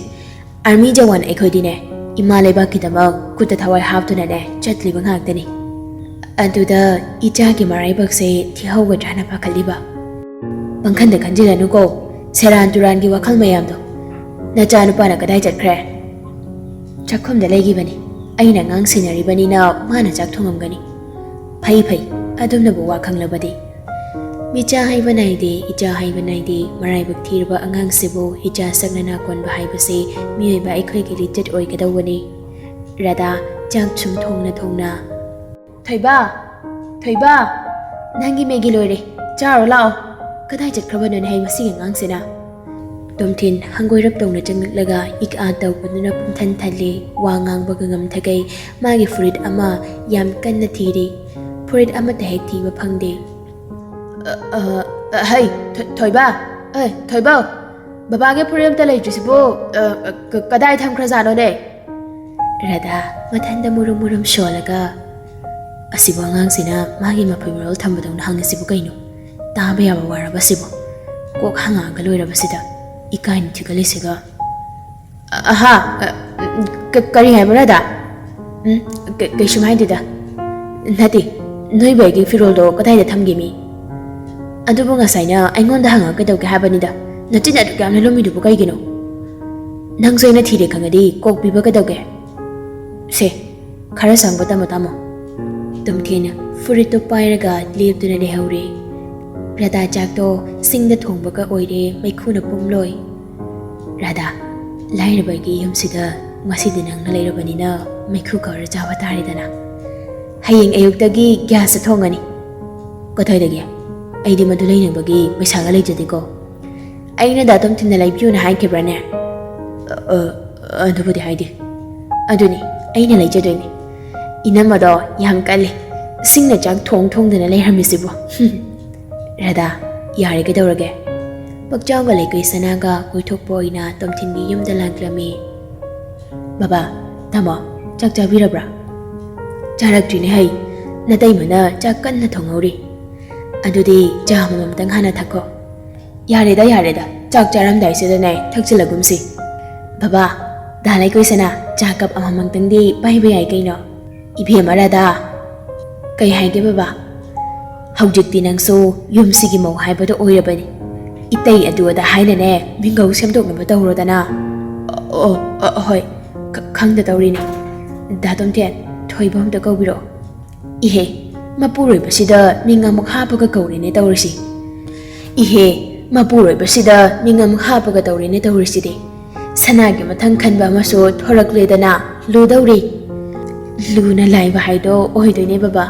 ꯑꯥꯔꯃꯤ ꯖꯋꯥꯟ ꯑꯩꯈꯣꯏꯗꯤꯅꯦ, ꯏꯃꯥ ꯂꯩꯕꯥꯛꯀꯤꯗꯃꯛ ꯈꯨꯠꯇ ꯊꯋꯥꯏ ꯍꯥꯞꯇꯨꯅꯅꯦ ꯆꯠꯂꯤꯕ ꯉꯥꯛꯇꯅꯤ꯫ ꯑꯗꯨꯗ ꯏꯆꯥꯒꯤ ꯃꯔꯥꯏꯕꯛꯁꯦ ꯊꯤꯍꯧꯒꯗ꯭ꯔꯥꯅ ꯄꯥꯈꯠꯂꯤꯕ꯫ ꯄꯪꯈꯟꯗ ꯈꯟꯖꯤꯜꯂꯅꯨꯀꯣ, ꯁꯦꯔꯥꯟ ꯇꯨꯔꯥꯟꯒꯤ ꯋꯥꯈꯜ ꯃꯌꯥꯝꯗꯣ꯫ ꯅꯆꯥꯅꯨꯄꯥꯅ ꯀꯗꯥꯏ ꯆꯠꯈ꯭ꯔꯦ? ꯆꯥꯛꯈꯨꯝꯗ ꯂꯩꯈꯤꯕꯅꯤ꯫ ꯑꯩꯅ ꯑꯉꯥꯡ ꯁꯦꯟꯅꯔꯤꯕꯅꯤꯅ ꯃꯥꯅ ꯆꯥꯛ ꯊꯣꯡꯉꯝꯒꯅꯤ꯫ ꯐꯩ ꯐꯩ, ꯑꯗꯨꯝꯅꯕꯨ ꯋꯥ ꯈꯪꯂꯕꯗꯤ꯫ ꯃꯤꯆꯥ ꯍꯥꯏꯕ ꯅꯥꯏꯗꯦ, ꯏꯆꯥ ꯍꯥꯏꯕ ꯅꯥꯏꯗꯦ, ꯃꯔꯥꯏꯕꯛ ꯊꯤꯔꯕ ꯑꯉꯥꯡꯁꯤꯕꯨ ꯏꯆꯥ ꯁꯛ ꯅꯅꯥ ꯀꯣꯟꯕ ꯍꯥꯏꯕꯁꯤ ꯃꯤꯑꯣꯏꯕ ꯑꯩꯈꯣꯏꯒꯤ ꯂꯤꯆꯠ ꯑꯣꯏꯒꯗꯧꯕꯅꯤ꯫ ꯔꯥꯙꯥ, ꯆꯥꯛ ꯁꯨꯝ ꯊꯣꯡꯅ ꯊꯣꯡꯅ꯫ "ꯊꯣꯏꯕ! ꯊꯣꯏꯕ! ꯅꯪꯒꯤ ꯃꯦꯒꯤ ꯂꯣꯏꯔꯦ, ꯆꯥꯔꯣ ꯂꯥꯛꯑꯣ꯫" "ꯀꯗꯥꯏ ꯆꯠꯈ꯭ꯔꯕꯅꯣꯅꯦ ꯍꯩ ꯃꯁꯤꯒꯤ ꯑꯉꯥꯡꯁꯤꯅ?" ꯇꯣꯝꯊꯤꯟ ꯍꯪꯒꯣꯏꯔꯞ ꯇꯧꯅ ꯆꯪꯂꯛꯂꯒ ꯏꯛ ꯑꯥ ꯇꯧꯕꯗꯨꯅ ꯄꯨꯝꯊꯟ ꯊꯜꯂꯦ꯫ ꯋꯥ ꯉꯥꯡꯕꯒ ꯉꯝꯊꯈꯩ꯫ ꯃꯥꯒꯤ ꯐꯨꯔꯤꯠ ꯑꯃ ꯌꯥꯝ ꯀꯟꯅ ꯊꯤꯔꯤ꯫ ꯐꯨꯔꯤꯠ ꯑꯃꯠꯇ ꯍꯦꯛ ꯊꯤꯕ ꯐꯪꯗꯦ꯫ "ꯑ, ꯑ, ꯑ, ꯍꯩ, ꯊꯣ-, ꯊꯣꯏꯕ! ꯑꯦ, ꯊꯣꯏꯕ! ꯕꯕꯥꯒꯤ ꯐꯨꯔꯤꯠ ꯑꯝꯇ ꯂꯩꯇ꯭ꯔꯤꯁꯤꯕꯨ, ꯑ, ꯑ, ꯀ-, ꯀꯗꯥꯏ ꯊꯝꯈ꯭ꯔꯖꯥꯠꯅꯣꯅꯦ?" ꯔꯥꯙꯥ ꯃꯊꯟꯗ ꯃꯨꯔꯨꯝ ꯃꯨꯔꯨꯝ ꯁꯣꯜꯂꯒ, "ꯑꯁꯤꯕꯨ ꯑꯉꯥꯡꯁꯤꯅ ꯃꯥꯒꯤ ꯃꯐꯩ ꯃꯔꯣꯜ ꯊꯝꯕꯗꯧꯅ ꯍꯪꯉꯤꯁꯤꯕꯨ ꯀꯩꯅꯣ? ꯇꯥꯕ ꯌꯥꯕ ꯋꯥꯔꯕ ꯁꯤꯕꯨ? ꯀꯣꯛ ꯍꯪꯉꯛꯑꯒ ꯂꯣꯏꯔꯕꯁꯤꯗ, ꯏꯀꯥꯏꯅ ꯊꯤꯒꯠꯂꯤꯁꯤꯒ꯫" ꯑꯍꯥ, ꯑ, ꯀ-, ꯀꯔꯤ ꯍꯥꯏꯕ, ꯔꯥꯙꯥ? ꯎꯝ, ꯀ-, ꯀꯩꯁꯨꯝ ꯍꯥꯏꯗꯦꯗ꯫ ꯅꯠꯇꯦ, ꯅꯣꯏꯕꯨ ꯑꯩꯒꯤ ꯐꯤꯔꯣꯜꯗꯣ ꯀꯗꯥꯏꯗ ꯊꯝꯒꯦꯃꯤ? ꯑꯗꯨꯕꯨ ꯉꯁꯥꯏꯅ ꯑꯩꯉꯣꯟꯗ ꯍꯪꯉ ꯀꯩꯗꯧꯒꯦ ꯍꯥꯏꯕꯅꯤꯗ? ꯅꯆꯤꯟ ꯑꯗꯨꯛ ꯌꯥꯝꯅ ꯂꯨꯝꯃꯤꯗꯨꯕꯨ ꯀꯩꯒꯤꯅꯣ? ꯅꯪꯁꯨ ꯑꯩꯅ ꯊꯤꯔꯦ ꯈꯪꯉꯗꯤ ꯀꯣꯛ ꯄꯤꯕ ꯀꯩꯗꯧꯒꯦ? ꯁꯦ, ꯈꯔ ꯁꯪꯕ ꯇꯝꯃꯣ, ꯇꯥꯃꯣ꯫ ꯇꯣꯝꯊꯤꯅ ꯐꯨꯔꯤꯠꯇꯣ ꯄꯥꯏꯔꯒ ꯂꯦꯞꯇꯨꯅ ꯂꯩꯍꯧꯔꯦ꯫ ꯔꯥꯙꯥ ꯆꯥꯛꯇꯣ ꯁꯤꯡꯗ ꯊꯣꯡꯕꯒ ꯑꯣꯏꯔꯦ, ꯃꯩꯈꯨꯅ ꯄꯨꯝꯂꯣꯏ꯫ ꯔꯥꯙꯥ, ꯂꯥꯏꯔꯕꯒꯤ ꯌꯨꯝꯁꯤꯗ ꯉꯁꯤꯗꯤ ꯅꯪꯅ ꯂꯩꯔꯕꯅꯤꯅ ꯃꯩꯈꯨ ꯈꯔ ꯆꯥꯕ ꯇꯥꯔꯦꯗꯅ꯫ ꯍꯌꯦꯡ ꯑꯌꯨꯛꯇꯒꯤ ꯒ꯭ꯌꯥꯁꯇ ꯊꯣꯡꯉꯅꯤ꯫ ꯀꯗꯥꯏꯗꯒꯤ? ꯑꯩꯗꯤ ꯃꯗꯨ ꯂꯩꯅꯕꯒꯤ ꯄꯩꯁꯥꯒ ꯂꯩꯖꯗꯦꯀꯣ꯫ ꯑꯩꯅ ꯗꯥ ꯇꯣꯝꯊꯤꯟꯅ ꯂꯩꯕꯤꯌꯨꯅ ꯍꯥꯏꯈꯤꯕ꯭ꯔꯥꯅꯦ? ꯑ, ꯑ, ꯑꯗꯨꯕꯨꯗꯤ ꯍꯥꯏꯗꯦ꯫ ꯑꯗꯨꯅꯤ, ꯑꯩꯅ ꯂꯩꯖꯗꯣꯏꯅꯤ꯫ ꯏꯅꯝꯃꯗꯣ ꯌꯥꯝ ꯀꯜꯂꯤ꯫ ꯁꯤꯡꯅ ꯆꯥꯛ ꯊꯣꯡ ꯊꯣꯡꯗꯅ ꯂꯩꯔꯝꯃꯤꯁꯤꯕꯨ꯫ ꯔꯥꯙꯥ, ꯌꯥꯔꯦ ꯀꯩꯗꯧꯔꯒꯦ? ꯄꯛꯆꯥꯎꯒ ꯂꯩꯀꯩ ꯁꯅꯥꯒ ꯀꯣꯏꯊꯣꯛꯄ ꯑꯣꯏꯅ ꯇꯣꯝꯊꯤꯟꯒꯤ ꯌꯨꯝꯗ ꯂꯥꯛꯂꯝꯃꯤ꯫ ꯕꯕꯥ, ꯇꯥꯃꯣ, ꯆꯥꯛ ꯆꯥꯕꯤꯔꯕ꯭ꯔꯥ? ꯆꯥꯔꯛꯇ꯭ꯔꯤꯅꯦ ꯍꯩ꯫ ꯅꯇꯩꯃꯅ ꯆꯥꯛ ꯀꯟꯅ ꯊꯣꯡꯍꯧꯔꯤ꯫ ꯑꯗꯨꯗꯤ ꯆꯥ ꯑꯃꯃꯝꯇꯪ ꯍꯥꯟꯅ ꯊꯛꯈꯣ꯫ ꯌꯥꯔꯦꯗ, ꯌꯥꯔꯦꯗ, ꯆꯥꯛ ꯆꯥꯔꯝꯗꯥꯏꯁꯤꯗꯅꯦ ꯊꯛꯆꯤꯜꯂꯒꯨꯝꯁꯤ꯫ ꯕꯕꯥ, ꯗꯥ ꯂꯩꯀꯣꯏꯁꯅꯥ, ꯆꯥ ꯀꯞ ꯑꯃꯃꯝꯇꯪꯗꯤ ꯄꯥꯏꯕ ꯌꯥꯏ ꯀꯩꯅꯣ꯫ ꯏꯕꯦꯝꯃ ꯔꯥꯙꯥ, ꯀꯩ ꯍꯥꯏꯒꯦ ꯕꯕꯥ? ꯍꯧꯖꯤꯛꯇꯤ ꯅꯪꯁꯨ ꯌꯨꯝꯁꯤꯒꯤ ꯃꯧ ꯍꯥꯏꯕꯗꯣ ꯑꯣꯏꯔꯕꯅꯤ꯫ ꯏꯇꯩ ꯑꯗꯨ ꯑꯗꯥ ꯍꯥꯏꯅꯅꯦ ꯃꯤꯡꯒꯧ ꯁꯦꯝꯗꯣꯛꯅꯕ ꯇꯧꯔꯣꯗꯅ꯫ ꯑꯣ, ꯑ, ꯍꯣꯏ, ꯈ-, ꯈꯪꯗ ꯇꯧꯔꯤꯅꯦ꯫ ꯗꯥ ꯇꯣꯝꯊꯦꯟ, ꯊꯣꯏꯕ ꯑꯝꯇ ꯀꯧꯕꯤꯔꯛꯑꯣ꯫ ꯏꯍꯦ, ꯃꯄꯨꯔꯣꯏꯕꯁꯤꯗ ꯃꯤꯡ ꯑꯃꯨꯛ ꯍꯥꯞꯄꯒ ꯀꯧꯔꯦꯅꯦ ꯇꯧꯔꯤꯁꯤ꯫ ꯏꯍꯦ, ꯃꯄꯨꯔꯣꯏꯕꯁꯤꯗ ꯃꯤꯡ ꯑꯃꯨꯛ ꯍꯥꯞꯄꯒ ꯇꯧꯔꯦꯅꯦ ꯇꯧꯔꯤꯁꯤꯗꯤ꯫ ꯁꯅꯥꯒꯤ ꯃꯊꯪ ꯈꯟꯕ ꯑꯃꯁꯨ ꯊꯣꯔꯛꯂꯦꯗꯅ, ꯂꯨꯗꯧꯔꯤ꯫ ꯂꯨꯅ ꯂꯥꯏꯕ ꯍꯥꯏꯗꯣ ꯑꯣꯏꯗꯣꯏꯅꯦ ꯕꯕꯥ꯫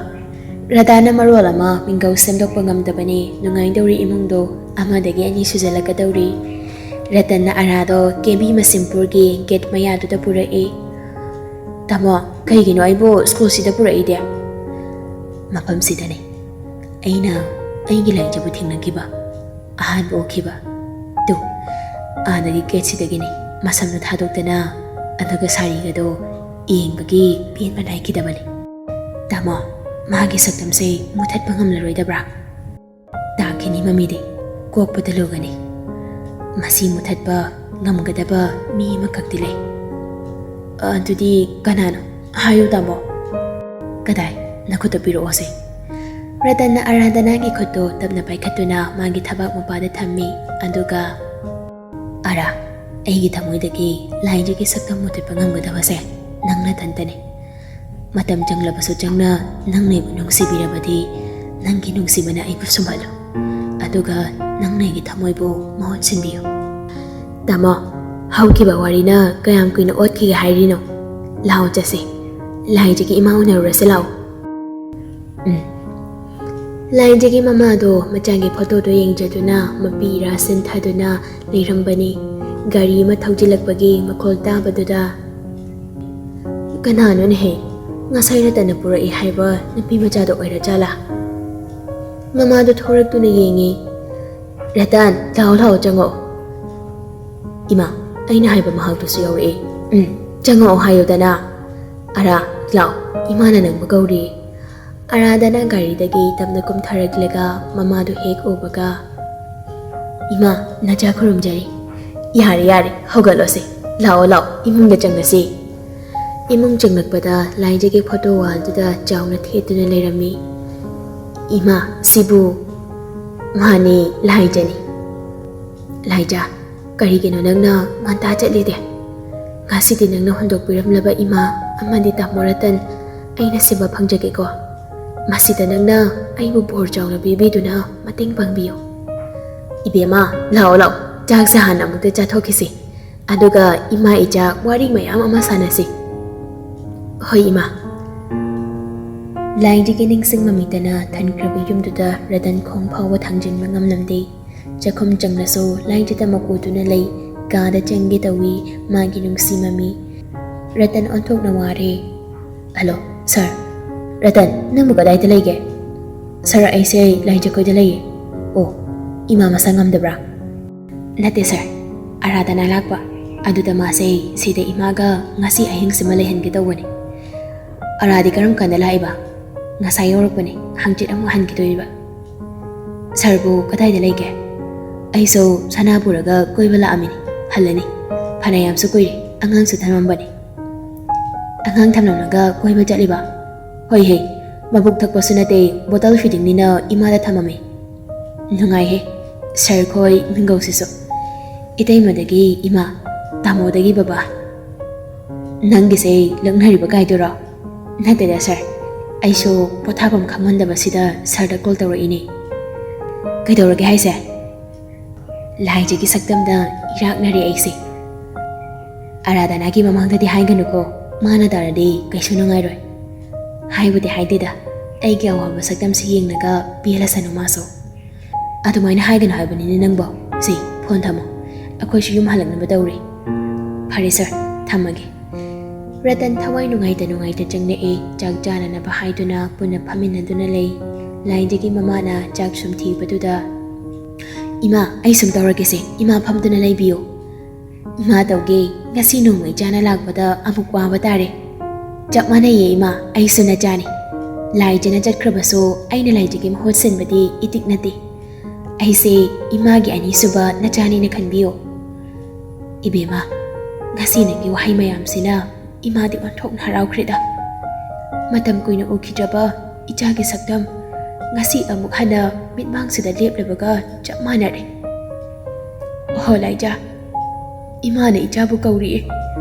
ꯔꯇꯟꯅ ꯃꯔꯣꯜ ꯑꯃ ꯃꯤꯡꯒꯧ ꯁꯦꯝꯗꯣꯛꯄ ꯉꯝꯗꯕꯅꯤ, ꯅꯨꯡꯉꯥꯏꯗꯧꯔꯤ ꯏꯃꯨꯡꯗꯣ, ꯑꯃꯗꯒꯤ ꯑꯅꯤ ꯁꯨꯖꯜꯂꯛꯀꯗꯧꯔꯤ꯫ ꯔꯇꯟꯅ ꯑꯔꯥꯗꯣ ꯀꯦꯕꯤ ꯃꯁꯤꯝꯄꯨꯔꯒꯤ ꯒꯦꯠ ꯃꯌꯥꯗꯨꯗ ꯄꯨꯔꯛꯏ꯫ ꯇꯥꯃꯣ, ꯀꯩꯒꯤꯅꯣ ꯑꯩꯕꯨ ꯁ꯭ꯀꯨꯜꯁꯤꯗ ꯄꯨꯔꯛꯏꯗꯤ? ꯃꯐꯝꯁꯤꯗꯅꯦ ꯑꯩꯅ ꯑꯩꯒꯤ ꯂꯥꯏꯖꯕꯨ ꯊꯦꯡꯅꯈꯤꯕ꯫ ꯑꯍꯥꯟꯕ ꯎꯈꯤꯕ꯫ ꯇꯨ, ꯑꯥꯗꯒꯤ ꯒꯦꯠꯁꯤꯗꯒꯤꯅꯤ ꯃꯁꯝꯗꯣ ꯊꯥꯗꯣꯛꯇꯅ, ꯑꯗꯨꯒ ꯁꯥꯔꯤꯒꯗꯣ ꯌꯦꯡꯕꯒꯤ ꯄꯦꯟꯕ ꯅꯥꯏꯈꯤꯗꯕꯅꯤ꯫ ꯇꯥꯃꯣ, ꯃꯥꯒꯤ ꯁꯛꯇꯝꯁꯦ ꯃꯨꯊꯠꯄ ꯉꯝꯂꯔꯣꯏꯗꯕ꯭ꯔꯥ? ꯇꯥꯈꯤꯅꯤ ꯃꯃꯤꯗꯤ, ꯀꯣꯛꯄꯗ ꯂꯨꯒꯅꯤ꯫ ꯃꯁꯤ ꯃꯨꯊꯠꯄ ꯉꯝꯒꯗꯕ ꯃꯤ ꯑꯃꯈꯛꯇꯤ ꯂꯩ꯫ "ꯑꯗꯨꯗꯤ ꯀꯅꯥꯅꯣ? ꯍꯥꯏꯌꯨ, ꯇꯥꯃꯣ꯫" "ꯀꯗꯥꯏ? ꯅꯈꯨꯠꯇꯣ ꯄꯤꯔꯛꯑꯣꯁꯦ꯫" ꯔꯇꯟꯅ ꯑꯔꯥꯙꯅꯥꯒꯤ ꯈꯨꯠꯇꯣ ꯇꯞꯅ ꯄꯥꯏꯈꯠꯇꯨꯅ ꯃꯥꯒꯤ ꯊꯕꯥꯛ ꯃꯄꯥꯗ ꯊꯝꯃꯤ꯫ ꯑꯗꯨꯒ, "ꯑꯔꯥ, ꯑꯩꯒꯤ ꯊꯃꯣꯏꯗꯒꯤ ꯂꯥꯏꯖꯒꯤ ꯁꯛꯇꯝ ꯃꯨꯊꯠꯄ ꯉꯝꯒꯗꯕꯁꯦ ꯅꯪ ꯅꯊꯟꯇꯅꯤ꯫ ꯃꯇꯝ ꯆꯪꯂꯕꯁꯨ ꯆꯪꯅ ꯅꯪꯅ ꯑꯩꯕꯨ ꯅꯨꯡꯁꯤꯕꯤꯔꯕꯗꯤ, ꯅꯪꯒꯤ ꯅꯨꯡꯁꯤꯕꯅ ꯑꯩꯕꯨ ꯁꯨꯝꯍꯠꯂꯨ꯫ ꯑꯗꯨꯒ ꯅꯪꯅ ꯑꯩꯒꯤ ꯊꯃꯣꯏꯕꯨ ꯃꯍꯨꯠ ꯁꯤꯟꯕꯤꯌꯨ꯫" "ꯇꯥꯃꯣ, ꯍꯧꯈꯤꯕ ꯋꯥꯔꯤꯅ ꯀꯌꯥꯝ ꯀꯨꯏꯅ ꯑꯣꯠꯈꯤꯒꯦ ꯍꯥꯏꯔꯤꯅꯣ? ꯂꯥꯛꯑꯣ ꯆꯠꯁꯤ꯫ ꯂꯥꯏꯖꯒꯤ ꯏꯃꯥ ꯎꯅꯔꯨꯔꯁꯤ ꯂꯥꯛꯑꯣ꯫" ꯎꯝ꯫ ꯂꯥꯏꯖꯒꯤ ꯃꯃꯥꯗꯣ ꯃꯆꯥꯒꯤ ꯐꯣꯇꯣꯗꯣ ꯌꯦꯡꯖꯗꯨꯅ ꯃꯄꯤ ꯏꯔꯥ ꯁꯤꯟꯊꯗꯨꯅ ꯂꯩꯔꯝꯕꯅꯤ꯫ ꯒꯥꯔꯤ ꯑꯃ ꯊꯧꯖꯤꯜꯂꯛꯄꯒꯤ ꯃꯈꯣꯜ ꯇꯥꯕꯗꯨꯗ, "ꯀꯅꯥꯅꯣꯅꯦꯍꯦ? ꯉꯁꯥꯏ ꯔꯇꯟꯅ ꯄꯨꯔꯛꯏ ꯍꯥꯏꯕ ꯅꯨꯄꯤ ꯃꯆꯥꯗꯣ ꯑꯣꯏꯔꯖꯥꯠꯂꯥ?" ꯃꯃꯥꯗꯣ ꯊꯣꯔꯛꯇꯨꯅ ꯌꯦꯡꯉꯤ꯫ "ꯔꯇꯟ, ꯂꯥꯛꯑꯣ, ꯂꯥꯛꯑꯣ, ꯆꯪꯉꯛꯑꯣ꯫" "ꯏꯃꯥ, ꯑꯩꯅ ꯍꯥꯏꯕ ꯃꯍꯥꯛꯇꯨꯁꯨ ꯌꯧꯔꯛꯑꯦ꯫" "ꯎꯝ, ꯆꯪꯉꯛꯑꯣ ꯍꯥꯏꯌꯨꯗꯅ꯫" "ꯑꯔꯥ, ꯂꯥꯛꯑꯣ, ꯏꯃꯥꯅ ꯅꯪꯕꯨ ꯀꯧꯔꯤ꯫" ꯑꯔꯥꯗꯅ ꯒꯥꯔꯤꯗꯒꯤ ꯇꯞꯅ ꯀꯨꯝꯊꯔꯛꯂꯒ ꯃꯃꯥꯗꯨ ꯍꯦꯛ ꯎꯕꯒ, "ꯏꯃꯥ, ꯅꯆꯥ ꯈꯨꯔꯨꯝꯖꯔꯤ꯫ ꯌꯥꯔꯦ, ꯌꯥꯔꯦ, ꯍꯧꯒꯠꯂꯣꯁꯦ꯫ ꯂꯥꯛꯑꯣ, ꯂꯥꯛꯑꯣ, ꯏꯃꯨꯡꯗ ꯆꯪꯉꯁꯤ꯫" ꯏꯃꯨꯡ ꯆꯪꯂꯛꯄꯗ ꯂꯥꯏꯖꯒꯤ ꯐꯣꯇꯣ ꯋꯥꯜꯗꯨꯗ ꯆꯥꯎꯅ ꯊꯦꯠꯇꯨꯅ ꯂꯩꯔꯝꯃꯤ꯫ "ꯏꯃꯥ, ꯁꯤꯕꯨ?" "ꯃꯥꯅꯦ, ꯂꯥꯏꯖꯅꯤ꯫" "ꯂꯥꯏꯖ, ꯀꯔꯤꯒꯤꯅꯣ ꯅꯪꯅ ꯉꯟꯇꯥ ꯆꯠꯂꯤꯗꯤ? ꯉꯁꯤꯗꯤ ꯅꯪꯅ ꯍꯨꯟꯗꯣꯛꯄꯤꯔꯝꯂꯕ ꯏꯃꯥ ꯑꯃꯗꯤ ꯇꯥꯃꯣ ꯔꯇꯟ ꯑꯩꯅ ꯁꯦꯕꯥ ꯐꯪꯖꯒꯦꯀꯣ꯫ ꯃꯁꯤꯗ ꯅꯪꯅ ꯑꯩꯕꯨ ꯕꯣꯔ ꯆꯥꯎꯅ ꯄꯤꯕꯤꯗꯨꯅ ꯃꯇꯦꯡ ꯄꯥꯡꯕꯤꯌꯨ꯫" "ꯏꯕꯦꯝꯃ, ꯂꯥꯛꯑꯣ, ꯂꯥꯛꯑꯣ, ꯆꯥꯛꯁꯦ ꯍꯥꯟꯅ ꯑꯃꯨꯛꯇ ꯆꯥꯊꯣꯛꯈꯤꯁꯤ꯫ ꯑꯗꯨꯒ ꯏꯃꯥ ꯏꯆꯥ ꯋꯥꯔꯤ ꯃꯌꯥꯝ ꯑꯃ ꯁꯥꯟꯅꯁꯤ꯫" "ꯍꯣꯏ, ꯏꯃꯥ꯫" ꯂꯥꯏꯖꯒꯤ ꯅꯤꯡꯁꯤꯡ ꯃꯃꯤꯠꯇꯅ ꯊꯟꯈ꯭ꯔꯕ ꯌꯨꯝꯗꯨꯗ ꯔꯇꯟ ꯈꯣꯡ ꯐꯥꯎꯕ ꯊꯥꯡꯖꯤꯟꯕ ꯉꯝꯂꯝꯗꯦ꯫ ꯆꯥꯛꯈꯨꯝ ꯆꯪꯂꯁꯨ ꯂꯥꯏꯖꯗꯃꯛ ꯎꯗꯨꯅ ꯂꯩ꯫ ꯀꯥꯗ ꯆꯪꯒꯦ ꯇꯧꯏ꯫ ꯃꯥꯒꯤ ꯅꯨꯡꯁꯤ ꯃꯃꯤ꯫ ꯔꯇꯟ ꯑꯣꯟꯊꯣꯛꯅ ꯋꯥꯔꯦ꯫ "ꯍꯜꯂꯣ, ꯁꯥꯔ꯫" "ꯔꯇꯟ, ꯅꯪꯕꯨ ꯀꯗꯥꯏꯗ ꯂꯩꯒꯦ?" "ꯁꯥꯔ, ꯑꯩꯁꯦ ꯂꯥꯏꯖ ꯈꯣꯏꯗ ꯂꯩꯌꯦ꯫" "ꯑꯣ, ꯏꯃꯥ ꯃꯁꯥ ꯉꯝꯗꯕ꯭ꯔꯥ?" "ꯅꯠꯇꯦ ꯁꯥꯔ, ꯑꯔꯥꯗꯅ ꯂꯥꯛꯄ꯫ ꯑꯗꯨꯗ ꯃꯥꯁꯦ ꯁꯤꯗ ꯏꯃꯥꯒ ꯉꯁꯤ ꯑꯍꯤꯡꯁꯤꯃ ꯂꯩꯍꯟꯒꯦ ꯇꯧꯕꯅꯤ꯫ ꯑꯔꯥꯗꯤ ꯀꯔꯝ ꯀꯥꯟꯗ ꯂꯥꯛꯏꯕ?" "ꯉꯁꯥꯏ ꯌꯧꯔꯛꯄꯅꯤ, ꯍꯪꯆꯤꯠ ꯑꯃꯨꯛ ꯍꯟꯈꯤꯗꯣꯏꯕ꯫" "ꯁꯥꯔꯕꯨ ꯀꯗꯥꯏꯗ ꯂꯩꯒꯦ?" "ꯑꯩꯁꯨ ꯁꯅꯥ ꯄꯨꯔꯒ ꯀꯣꯏꯕ ꯂꯥꯛꯑꯝꯃꯤꯅꯤ, ꯍꯜꯂꯅꯤ꯫ ꯐꯅꯌꯥꯝꯁꯨ ꯀꯨꯏꯔꯦ ꯑꯉꯥꯡꯁꯨ ꯊꯝꯃꯝꯕꯅꯤ꯫ ꯑꯉꯥꯡ ꯊꯝꯂꯝꯂꯒ ꯀꯣꯏꯕ ꯆꯠꯂꯤꯕ? ꯍꯣꯏ ꯍꯦ, ꯃꯕꯨꯛ ꯊꯛꯄꯁꯨ ꯅꯠꯇꯦ, ꯕꯣꯇꯜ ꯐꯤꯗꯤꯡꯅꯤꯅ ꯏꯃꯥꯗ ꯊꯝꯃꯝꯃꯤ꯫ ꯅꯨꯡꯉꯥꯏꯍꯦ, ꯁꯥꯔ ꯈꯣꯏ ꯃꯤꯡꯒꯧꯁꯤꯁꯨ꯫ ꯏꯇꯩꯃꯗꯒꯤ ꯏꯃꯥ, ꯇꯥꯃꯣꯗꯒꯤ ꯕꯕꯥ꯫ ꯅꯪꯒꯤꯁꯦ ꯂꯛꯅꯔꯤꯕ ꯀꯥꯏꯗꯨꯔꯣ? ꯅꯠꯇꯦꯗ ꯁꯥꯔ, ꯑꯩꯁꯨ ꯄꯣꯊꯥꯐꯝ ꯈꯪꯍꯟꯗꯕꯁꯤꯗ ꯁꯥꯔꯗ ꯀꯣꯜ ꯇꯧꯔꯛꯏꯅꯦ꯫ ꯀꯩꯗꯧꯔꯒꯦ ꯍꯥꯏꯁꯦ? ꯂꯥꯏꯖꯒꯤ ꯁꯛꯇꯝꯗ ꯏꯔꯥꯛꯅꯔꯦ ꯑꯩꯁꯦ꯫ ꯑꯔꯥꯙꯅꯥꯒꯤ ꯃꯃꯥꯡꯗꯗꯤ ꯍꯥꯏꯒꯅꯨꯀꯣ, ꯃꯥꯅ ꯇꯥꯔꯗꯤ ꯀꯩꯁꯨ ꯅꯨꯡꯉꯥꯏꯔꯣꯏ꯫ ꯍꯥꯏꯕꯨꯗꯤ ꯍꯥꯏꯗꯦꯗ, ꯑꯩꯒꯤ ꯑꯋꯥꯕ ꯁꯛꯇꯝꯁꯤ ꯌꯦꯡꯂꯒ ꯄꯦꯜꯂꯁꯅꯨ ꯃꯥꯁꯨ꯫ ꯑꯗꯨꯃꯥꯏꯅ ꯍꯥꯏꯒꯅꯨ ꯍꯥꯏꯕꯅꯤꯅꯦ ꯅꯪꯕꯣ꯫ ꯁꯤ, ꯐꯣꯟ ꯊꯝꯃꯣ, ꯑꯩꯈꯣꯏꯁꯨ ꯌꯨꯝ ꯍꯜꯂꯛꯅꯕ ꯇꯧꯔꯤ꯫ ꯐꯔꯦ ꯁꯥꯔ, ꯊꯝꯃꯒꯦ꯫ ꯔꯇꯟ ꯊꯋꯥꯏ ꯅꯨꯡꯉꯥꯏꯇ ꯅꯨꯡꯉꯥꯏꯇ ꯆꯪꯂꯛꯏ꯫ ꯆꯥꯛ ꯆꯥꯅꯅꯕ ꯍꯥꯏꯗꯨꯅ ꯄꯨꯟꯅ ꯐꯝꯃꯤꯟꯅꯗꯨꯅ ꯂꯩ꯫ ꯂꯥꯏꯖꯒꯤ ꯃꯃꯥꯅ ꯆꯥꯛ ꯁꯨꯝ ꯊꯤꯕꯗꯨꯗ, "ꯏꯃꯥ, ꯑꯩ ꯁꯨꯝ ꯇꯧꯔꯒꯦꯁꯦ, ꯏꯃꯥ ꯐꯝꯗꯨꯅ ꯂꯩꯕꯤꯌꯨ꯫ ꯏꯃꯥ ꯇꯧꯒꯦ, ꯉꯁꯤ ꯅꯣꯡꯃ ꯏꯆꯥꯅ ꯂꯥꯛꯄꯗ ꯑꯃꯨꯛ ꯋꯥꯕ ꯇꯥꯔꯦ꯫ ꯆꯞ ꯃꯥꯟꯅꯩꯌꯦ ꯏꯃꯥ, ꯑꯩꯁꯨ ꯅꯆꯥꯅꯤ꯫ ꯂꯥꯏꯖꯅ ꯆꯠꯈ꯭ꯔꯕꯁꯨ ꯑꯩꯅ ꯂꯥꯏꯖꯒꯤ ꯃꯍꯨꯠ ꯁꯤꯟꯕꯗꯤ ꯏꯇꯤꯛ ꯅꯠꯇꯦ꯫ ꯑꯩꯁꯦ ꯏꯃꯥꯒꯤ ꯑꯅꯤꯁꯨꯕ ꯅꯆꯥꯅꯤꯅ ꯈꯟꯕꯤꯌꯨ꯫" ꯏꯕꯦꯝꯃ, ꯉꯁꯤ ꯅꯪꯒꯤ ꯋꯥꯍꯩ ꯃꯌꯥꯝꯁꯤꯅ ꯏꯃꯥꯗꯤ ꯑꯣꯟꯊꯣꯛꯅ ꯍꯔꯥꯎꯈ꯭ꯔꯦꯗ꯫ ꯃꯇꯝ ꯀꯨꯏꯅ ꯎꯈꯤꯗ꯭ꯔꯕ ꯏꯆꯥꯒꯤ ꯁꯛꯇꯝ ꯉꯁꯤ ꯑꯃꯨꯛ ꯍꯟꯅ ꯃꯤꯠꯃꯥꯡꯁꯤꯗ ꯂꯦꯞꯂꯕꯒ ꯆꯞ ꯃꯥꯟꯅꯔꯦ꯫ "ꯑꯣꯍꯣ ꯂꯥꯏꯖꯥ, ꯏꯃꯥꯅ ꯏꯆꯥꯕꯨ ꯀꯧꯔꯤꯌꯦ꯫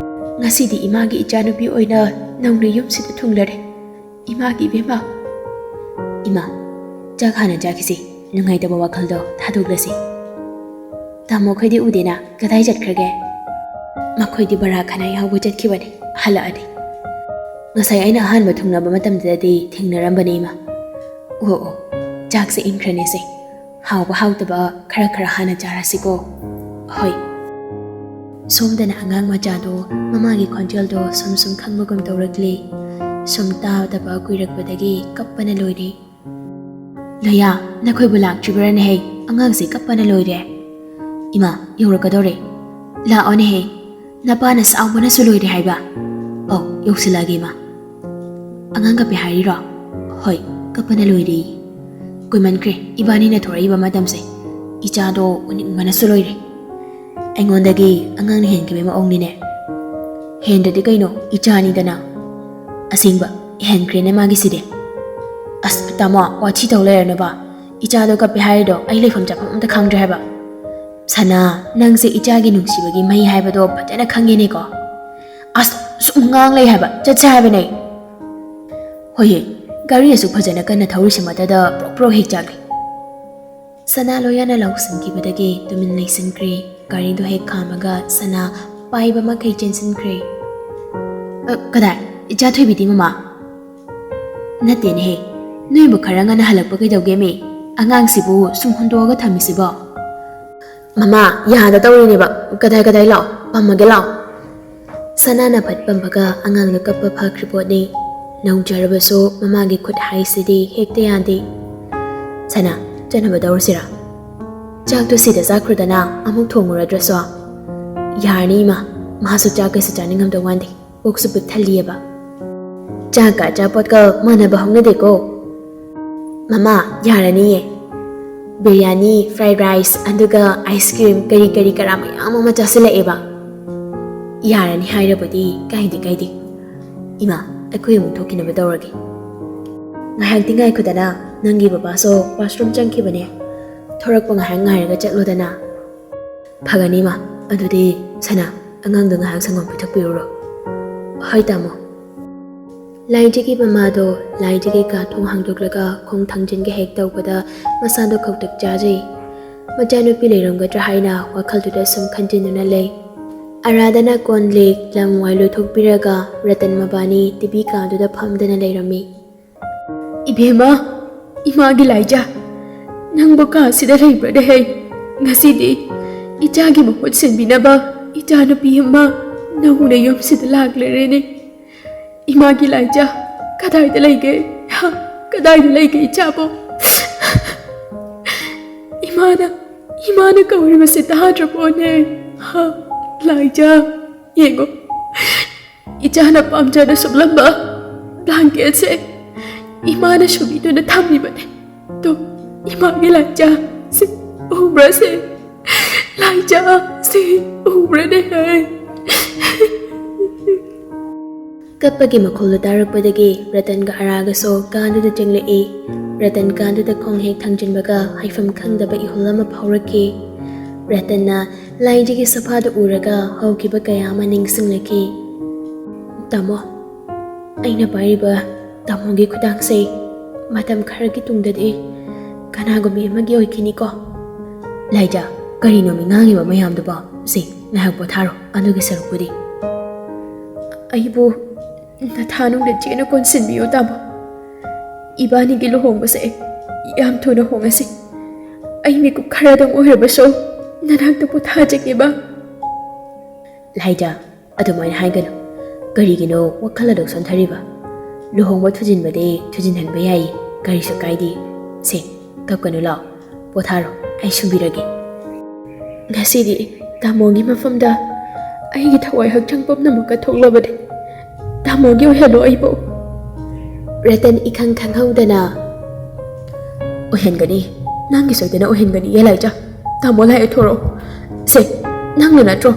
ꯉꯁꯤꯗꯤ ꯏꯃꯥꯒꯤ ꯏꯆꯥꯅꯨꯄꯤ ꯑꯣꯏꯅ ꯅꯧꯅ ꯌꯨꯝꯁꯤꯗ ꯊꯨꯡꯂꯔꯦ꯫ ꯏꯃꯥꯒꯤ ꯏꯕꯦꯝꯃ꯫" "ꯏꯃꯥ, ꯆꯥꯛ ꯍꯥꯟꯅ ꯆꯥꯈꯤꯁꯤ, ꯅꯨꯡꯉꯥꯏꯇꯕ ꯋꯥꯈꯜꯗꯣ ꯊꯥꯗꯣꯛꯂꯁꯤ꯫ ꯇꯥꯃꯣ ꯈꯣꯏꯗꯤ ꯎꯗꯦꯅ, ꯀꯗꯥꯏ ꯆꯠꯈ꯭ꯔꯒꯦ?" "ꯃꯈꯣꯏꯗꯤ ꯕꯔꯥ ꯈꯅꯥ ꯌꯥꯎꯕ ꯆꯠꯈꯤꯕꯅꯤ, ꯍꯜꯂꯛꯑꯅꯤ꯫ ꯉꯁꯥꯏ ꯑꯩꯅ ꯑꯍꯥꯟꯕ ꯊꯨꯡꯅꯕ ꯃꯇꯝꯗꯨꯗꯗꯤ ꯊꯦꯡꯅꯔꯝꯕꯅꯤ ꯏꯃꯥ꯫" "ꯑꯣ ꯑꯣ, ꯆꯥꯛꯁꯦ ꯏꯪꯈ꯭ꯔꯅꯤꯁꯦ꯫ ꯍꯥꯎꯕ ꯍꯥꯎꯇꯕ ꯈꯔ ꯈꯔ ꯍꯥꯟꯅ ꯆꯥꯔꯁꯤꯀꯣ꯫" "ꯍꯣꯏ꯫" ꯁꯣꯝꯗꯅ ꯑꯉꯥꯡ ꯃꯆꯥꯗꯣ ꯃꯃꯥꯒꯤ ꯈꯣꯟꯖꯦꯜꯗꯣ ꯁꯨꯝ ꯁꯨꯝ ꯈꯪꯕꯒꯨꯝ ꯇꯧꯔꯛꯂꯦ꯫ ꯁꯨꯝ ꯇꯥꯗꯕ ꯀꯨꯏꯔꯛꯄꯗꯒꯤ ꯀꯞꯄꯅ ꯂꯣꯏꯔꯦ꯫ "ꯂꯣꯌꯥ, ꯅꯈꯣꯏꯕꯨ ꯂꯥꯛꯇ꯭ꯔꯤꯕ꯭ꯔꯥꯅꯦꯍꯦ? ꯑꯉꯥꯡꯁꯦ ꯀꯞꯄꯅ ꯂꯣꯏꯔꯦ꯫" "ꯏꯃꯥ, ꯌꯧꯔꯛꯀꯗꯧꯔꯦ꯫ ꯂꯥꯛꯑꯣꯅꯦꯍꯦ꯫ ꯅꯄꯥꯅ ꯁꯥꯎꯕꯅꯁꯨ ꯂꯣꯏꯔꯦ ꯍꯥꯏꯕ꯫" "ꯑꯧ, ꯌꯧꯁꯤꯜꯂꯛꯑꯒꯦ ꯏꯃꯥ꯫" "ꯑꯉꯥꯡ ꯀꯞꯄꯦ ꯍꯥꯏꯔꯤꯔꯣ?" "ꯍꯣꯏ, ꯀꯞꯄꯅ ꯂꯣꯏꯔꯦ꯫ ꯀꯨꯏꯃꯟꯈ꯭ꯔꯦ ꯏꯕꯥꯅꯤꯅ ꯊꯣꯔꯛꯏꯕ ꯃꯇꯝꯁꯦ꯫ ꯏꯆꯥꯗꯣ ꯎꯅꯤꯡꯕꯅꯁꯨ ꯂꯣꯏꯔꯦ꯫" ꯑꯩꯉꯣꯟꯗꯒꯤ ꯑꯉꯥꯡꯅ ꯍꯦꯟꯈꯤꯕꯒꯤ ꯃꯑꯣꯡꯅꯤꯅꯦ꯫ ꯍꯦꯟꯗ꯭ꯔꯗꯤ ꯀꯩꯅꯣ, ꯏꯆꯥꯅꯤꯗꯅ꯫ ꯑꯁꯦꯡꯕ, ꯍꯦꯟꯈ꯭ꯔꯦꯅꯦ ꯃꯥꯒꯤꯁꯤꯗꯤ꯫ ꯑꯁ ꯇꯥꯃꯣ, ꯋꯥꯊꯤ ꯇꯧ ꯂꯩꯔꯅꯨꯕ꯫ ꯏꯆꯥꯗꯣ ꯀꯞꯄꯦ ꯍꯥꯏꯔꯤꯗꯣ ꯑꯩ ꯂꯩꯐꯝ ꯆꯥꯐꯝ ꯑꯝꯇ ꯈꯪꯗ꯭ꯔꯦ ꯍꯥꯏꯕ꯫ ꯁꯅꯥ, ꯅꯪꯁꯦ ꯏꯆꯥꯒꯤ ꯅꯨꯡꯁꯤꯕꯒꯤ ꯃꯍꯩ ꯍꯥꯏꯕꯗꯣ ꯐꯖꯅ ꯈꯪꯉꯦꯅꯦꯀꯣ꯫ ꯑꯁ, ꯁꯨꯝ ꯉꯥꯡ ꯂꯩ ꯍꯥꯏꯕ, ꯆꯠꯁꯦ ꯍꯥꯏꯕꯅꯦ꯫ ꯍꯣꯏꯍꯦ, ꯒꯥꯔꯤ ꯑꯁꯨꯛ ꯐꯖꯅ ꯀꯟꯅ ꯊꯧꯔꯤꯁꯤꯃꯛꯇꯗ ꯄ꯭ꯔꯣꯛ ꯄ꯭ꯔꯣꯛ ꯍꯦꯛ ꯆꯥꯛꯂꯤ꯫ ꯁꯅꯥ ꯂꯣꯏꯌꯥꯅ ꯂꯧꯁꯤꯟꯈꯤꯕꯗꯒꯤ ꯇꯨꯃꯤꯟ ꯂꯩꯁꯤꯟꯈ꯭ꯔꯦ꯫ ꯒꯥꯔꯤꯗꯨ ꯍꯦꯛ ꯈꯥꯝꯃꯒ ꯁꯅꯥ ꯄꯥꯏꯕ ꯃꯈꯩ ꯆꯦꯟꯁꯤꯟꯈ꯭ꯔꯦ꯫ "ꯑ, ꯀꯗꯥꯏ? ꯏꯆꯥ ꯊꯣꯏꯕꯤꯗꯤ ꯃꯃꯥ?" "ꯅꯠꯇꯦꯅꯦꯍꯦ, ꯅꯣꯏꯕꯨ ꯈꯔ ꯉꯟꯅ ꯍꯜꯂꯛꯄ ꯀꯩꯗꯧꯒꯦꯃꯤ? ꯑꯉꯥꯡꯁꯤꯕꯨ ꯁꯨꯝ ꯍꯨꯟꯗꯣꯛꯑꯒ ꯊꯝꯃꯤꯁꯤꯕꯣ?" "ꯃꯃꯥ, ꯌꯥꯗ ꯇꯧꯔꯤꯅꯦꯕ꯫ ꯀꯗꯥꯏ ꯀꯗꯥꯏ ꯂꯥꯛꯑꯣ, ꯄꯝꯃꯒꯦ ꯂꯥꯛꯑꯣ꯫" ꯁꯅꯥꯅ ꯐꯠ ꯄꯝꯕꯒ ꯑꯉꯥꯡꯗꯣ ꯀꯞꯄ ꯐꯈ꯭ꯔꯤ ꯄꯣꯠꯅꯤ꯫ ꯅꯧꯖꯔꯕꯁꯨ ꯃꯃꯥꯒꯤ ꯈꯨꯠ ꯍꯥꯏꯁꯤꯗꯤ ꯍꯦꯛꯇ ꯌꯥꯗꯦ꯫ "ꯁꯅꯥ, ꯆꯠꯅꯕ ꯇꯧꯔꯁꯤꯔꯥ? ꯆꯥꯛꯇꯨ ꯁꯤꯗ ꯆꯥꯈ꯭ꯔꯗꯅ ꯑꯃꯨꯛ ꯊꯣꯡꯉꯨꯔꯗ꯭ꯔꯁꯨ?" "ꯌꯥꯔꯅꯤ ꯏꯃꯥ, ꯃꯥꯁꯨ ꯆꯥꯛ ꯀꯩꯁꯨ ꯆꯥꯅꯤꯡꯉꯝꯗꯧ ꯃꯥꯟꯗꯦ, ꯄꯨꯛꯁꯨ ꯄꯤꯛ ꯊꯜꯂꯤꯑꯕ꯫ ꯆꯥꯛꯀ ꯑꯆꯥꯄꯣꯠꯀ ꯃꯥꯟꯅꯕ ꯍꯧꯅꯗꯦꯀꯣ꯫ ꯃꯃꯥ, ꯌꯥꯔꯅꯤꯌꯦ꯫ ꯕꯤꯔꯌꯥꯅꯤ, ꯐ꯭ꯔꯥꯏꯗ ꯔꯥꯏꯁ, ꯑꯗꯨꯒ ꯑꯥꯏꯁ ꯀ꯭ꯔꯤꯝ, ꯀꯔꯤ ꯀꯔꯤ ꯀꯔꯥ ꯃꯌꯥꯝ ꯑꯃ ꯆꯥꯁꯤꯜꯂꯛꯑꯦꯕ꯫ ꯌꯥꯔꯅꯤ ꯍꯥꯏꯔꯕꯗꯤ ꯀꯥꯏꯗꯦ, ꯀꯥꯏꯗꯦ꯫ ꯏꯃꯥ, ꯑꯩꯈꯣꯏ ꯑꯃꯨꯛ ꯊꯣꯛꯈꯤꯅꯕ ꯇꯧꯔꯒꯦ꯫ ꯉꯥꯏꯍꯥꯛꯇꯤ ꯉꯥꯏꯈꯣꯗꯅ, ꯅꯪꯒꯤ ꯕꯕꯥꯁꯨ ꯋꯥꯁꯔꯨꯝ ꯆꯪꯈꯤꯕꯅꯦ꯫ ꯊꯣꯔꯛꯄ ꯉꯥꯏꯍꯥꯛ ꯉꯥꯏꯔꯒ ꯆꯠꯂꯣꯗꯅ꯫" "ꯐꯒꯅꯤ ꯏꯃꯥ꯫ ꯑꯗꯨꯗꯤ ꯁꯅꯥ, ꯑꯉꯥꯡꯗꯣ ꯉꯥꯏꯍꯥꯛ ꯁꯪꯒꯣꯝ ꯄꯤꯊꯛꯄꯤꯔꯨꯔꯣ꯫" "ꯍꯣꯏ ꯇꯥꯃꯣ꯫" ꯂꯥꯏꯖꯒꯤ ꯃꯃꯥꯗꯣ ꯂꯥꯏꯖꯒꯤ ꯀꯥ ꯊꯣꯡ ꯍꯥꯡꯗꯣꯛꯂꯒ ꯈꯣꯡ ꯊꯥꯡꯖꯤꯟꯒꯦ ꯍꯦꯛ ꯇꯧꯕꯗ ꯃꯁꯥꯗꯣ ꯈꯧꯇꯛ ꯆꯥꯖꯩ꯫ ꯃꯆꯥꯅꯨꯄꯤ ꯂꯩꯔꯝꯒꯗ꯭ꯔꯥ ꯍꯥꯏꯅ ꯋꯥꯈꯜꯗꯨꯗ ꯁꯨꯝ ꯈꯟꯖꯤꯟꯗꯨꯅ ꯂꯩ꯫ ꯑꯔꯥꯗꯅ ꯀꯣꯟ ꯂꯤꯛ ꯂꯝ ꯋꯥꯏ ꯂꯣꯏꯊꯣꯛꯄꯤꯔꯒ ꯔꯇꯟ ꯃꯕꯥꯅꯤ ꯇꯤꯚꯤ ꯀꯥꯗꯨꯗ ꯐꯝꯗꯅ ꯂꯩꯔꯝꯃꯤ꯫ "ꯏꯕꯦꯝꯃ, ꯏꯃꯥꯒꯤ ꯂꯥꯏꯖꯥ, ꯅꯪꯕꯨ ꯀꯥꯁꯤꯗ ꯂꯩꯕ꯭ꯔꯅꯦ ꯍꯩ? ꯉꯁꯤꯗꯤ ꯏꯆꯥꯒꯤ ꯃꯍꯨꯠ ꯁꯤꯟꯕꯤꯅꯕ ꯏꯆꯥꯅꯨꯄꯤ ꯑꯃ ꯅꯧꯅ ꯌꯨꯝꯁꯤꯗ ꯂꯥꯛꯂꯔꯦꯅꯦ꯫ ꯏꯃꯥꯒꯤ ꯂꯥꯏꯖꯥ, ꯀꯗꯥꯏꯗ ꯂꯩꯒꯦ? ꯍꯥ? ꯀꯗꯥꯏꯗ ꯂꯩꯒꯦ ꯏꯆꯥꯕꯣ? ꯏꯃꯥꯅ, ꯏꯃꯥꯅ ꯀꯧꯔꯤꯕꯁꯤ ꯇꯥꯗ꯭ꯔꯕꯣꯅꯦ? ꯍꯥ? ꯂꯥꯏꯖꯥ, ꯌꯦꯡꯉꯣ, ꯏꯆꯥꯅ ꯄꯥꯝꯖꯅ ꯁꯨꯞꯂꯝꯕ ꯕ꯭ꯂꯥꯡꯀꯦꯠꯁꯦ ꯏꯃꯥꯅ ꯁꯨꯕꯤꯗꯨꯅ ꯊꯝꯃꯤꯕꯅꯦ꯫ ꯇꯨ, ꯏꯃꯥꯒꯤ ꯂꯥꯏꯖꯥ, ꯁꯤ ꯎꯕ꯭ꯔꯥ ꯁꯦ? ꯂꯥꯏꯖꯥ, ꯁꯤ ꯎꯕ꯭ꯔꯅꯦ? ꯀꯞꯄꯒꯤ ꯃꯈꯣꯜꯗꯨ ꯇꯥꯔꯛꯄꯗꯒꯤ ꯔꯇꯟꯒ ꯑꯔꯥꯒꯁꯨ ꯀꯥꯗꯨꯗ ꯆꯪꯂꯛꯏ꯫ ꯔꯇꯟ ꯀꯥꯗꯨꯗ ꯈꯣꯡ ꯍꯦꯛ ꯊꯥꯡꯖꯤꯟꯕꯒ ꯍꯥꯏꯐꯝ ꯈꯪꯗꯕ ꯏꯍꯨꯜ ꯑꯃ ꯐꯥꯎꯔꯛꯈꯤ꯫ ꯔꯇꯟꯅ ꯂꯥꯏꯖꯥꯒꯤ ꯁꯣꯐꯥꯗꯨ ꯎꯔꯒ ꯍꯧꯈꯤꯕ ꯀꯌꯥ ꯑꯃ ꯅꯤꯡꯁꯤꯡꯂꯛꯈꯤ꯫ "ꯇꯥꯃꯣ, ꯑꯩꯅ ꯄꯥꯏꯔꯤꯕ ꯇꯥꯃꯣꯒꯤ ꯈꯨꯗꯥꯡꯁꯦ ꯃꯇꯝ ꯈꯔꯒꯤ ꯇꯨꯡꯗꯗꯤ ꯀꯅꯥꯒꯨꯝꯕꯤ ꯑꯃꯒꯤ ꯑꯣꯏꯈꯤꯅꯤꯀꯣ?" "ꯂꯥꯏꯖꯥ, ꯀꯔꯤꯅꯣꯃꯤ ꯉꯥꯡꯉꯤꯕ ꯃꯌꯥꯝꯗꯨꯕꯣ? ꯁꯦ, ꯉꯥꯏꯍꯥꯛ ꯄꯣꯊꯥꯔꯣ, ꯑꯗꯨꯒꯤ ꯁꯔꯨꯛꯄꯨꯗꯤ꯫" "ꯑꯩꯕꯨ ꯅꯊꯥꯅꯨꯡꯗ ꯆꯦꯠꯅ ꯀꯣꯟꯁꯤꯟꯕꯤꯌꯨ, ꯇꯥꯃꯣ꯫ ꯏꯕꯥꯅꯤꯒꯤ ꯂꯨꯍꯣꯡꯕꯁꯦ ꯌꯥꯝ ꯊꯨꯅ ꯍꯣꯡꯉꯁꯤ꯫ ꯑꯩ ꯃꯤꯀꯨꯞ ꯈꯔꯗꯪ ꯑꯣꯏꯔꯕꯁꯨ ꯅꯅꯥꯛꯇ ꯄꯣꯊꯥꯖꯒꯦꯕ꯫" "ꯂꯥꯏꯖꯥ, ꯑꯗꯨꯃꯥꯏꯅ ꯍꯥꯏꯒꯅꯨ꯫ ꯀꯔꯤꯒꯤꯅꯣ ꯋꯥꯈꯜ ꯑꯗꯨꯛ ꯁꯣꯟꯊꯔꯤꯕ? ꯂꯨꯍꯣꯡꯕ ꯊꯨꯖꯤꯟꯕꯗꯤ ꯊꯨꯖꯤꯟꯍꯟꯕ ꯌꯥꯏꯌꯦ, ꯀꯔꯤꯁꯨ ꯀꯥꯏꯗꯦ꯫ ꯁꯦ, ꯀꯞꯀꯅꯨ, ꯂꯥꯛꯑꯣ, ꯄꯣꯊꯥꯔꯣ, ꯑꯩ ꯁꯨꯝꯕꯤꯔꯒꯦ꯫" "ꯉꯁꯤꯗꯤ ꯇꯥꯃꯣꯒꯤ ꯃꯐꯝꯗ ꯑꯩꯒꯤ ꯊꯋꯥꯏ ꯍꯛꯆꯥꯡ ꯄꯨꯝꯅꯃꯛꯀ ꯊꯣꯛꯂꯕꯅꯤ꯫ ꯇꯥꯃꯣꯒꯤ ꯑꯣꯏꯍꯜꯂꯣ ꯑꯩꯕꯨ꯫" ꯔꯇꯟ ꯏꯈꯪ ꯈꯪꯍꯧꯗꯅ, "ꯑꯣꯏꯍꯟꯒꯅꯤ, ꯅꯪꯒꯤ ꯁꯣꯏꯗꯅ ꯑꯣꯏꯍꯟꯒꯅꯤ, ꯌꯦ ꯂꯥꯏꯖꯥ꯫ ꯇꯥꯃꯣ, ꯂꯥꯛꯑꯦ, ꯊꯣꯔꯛꯑꯣ꯫ ꯁꯦ, ꯅꯪꯅ ꯅꯠꯇ꯭ꯔꯣ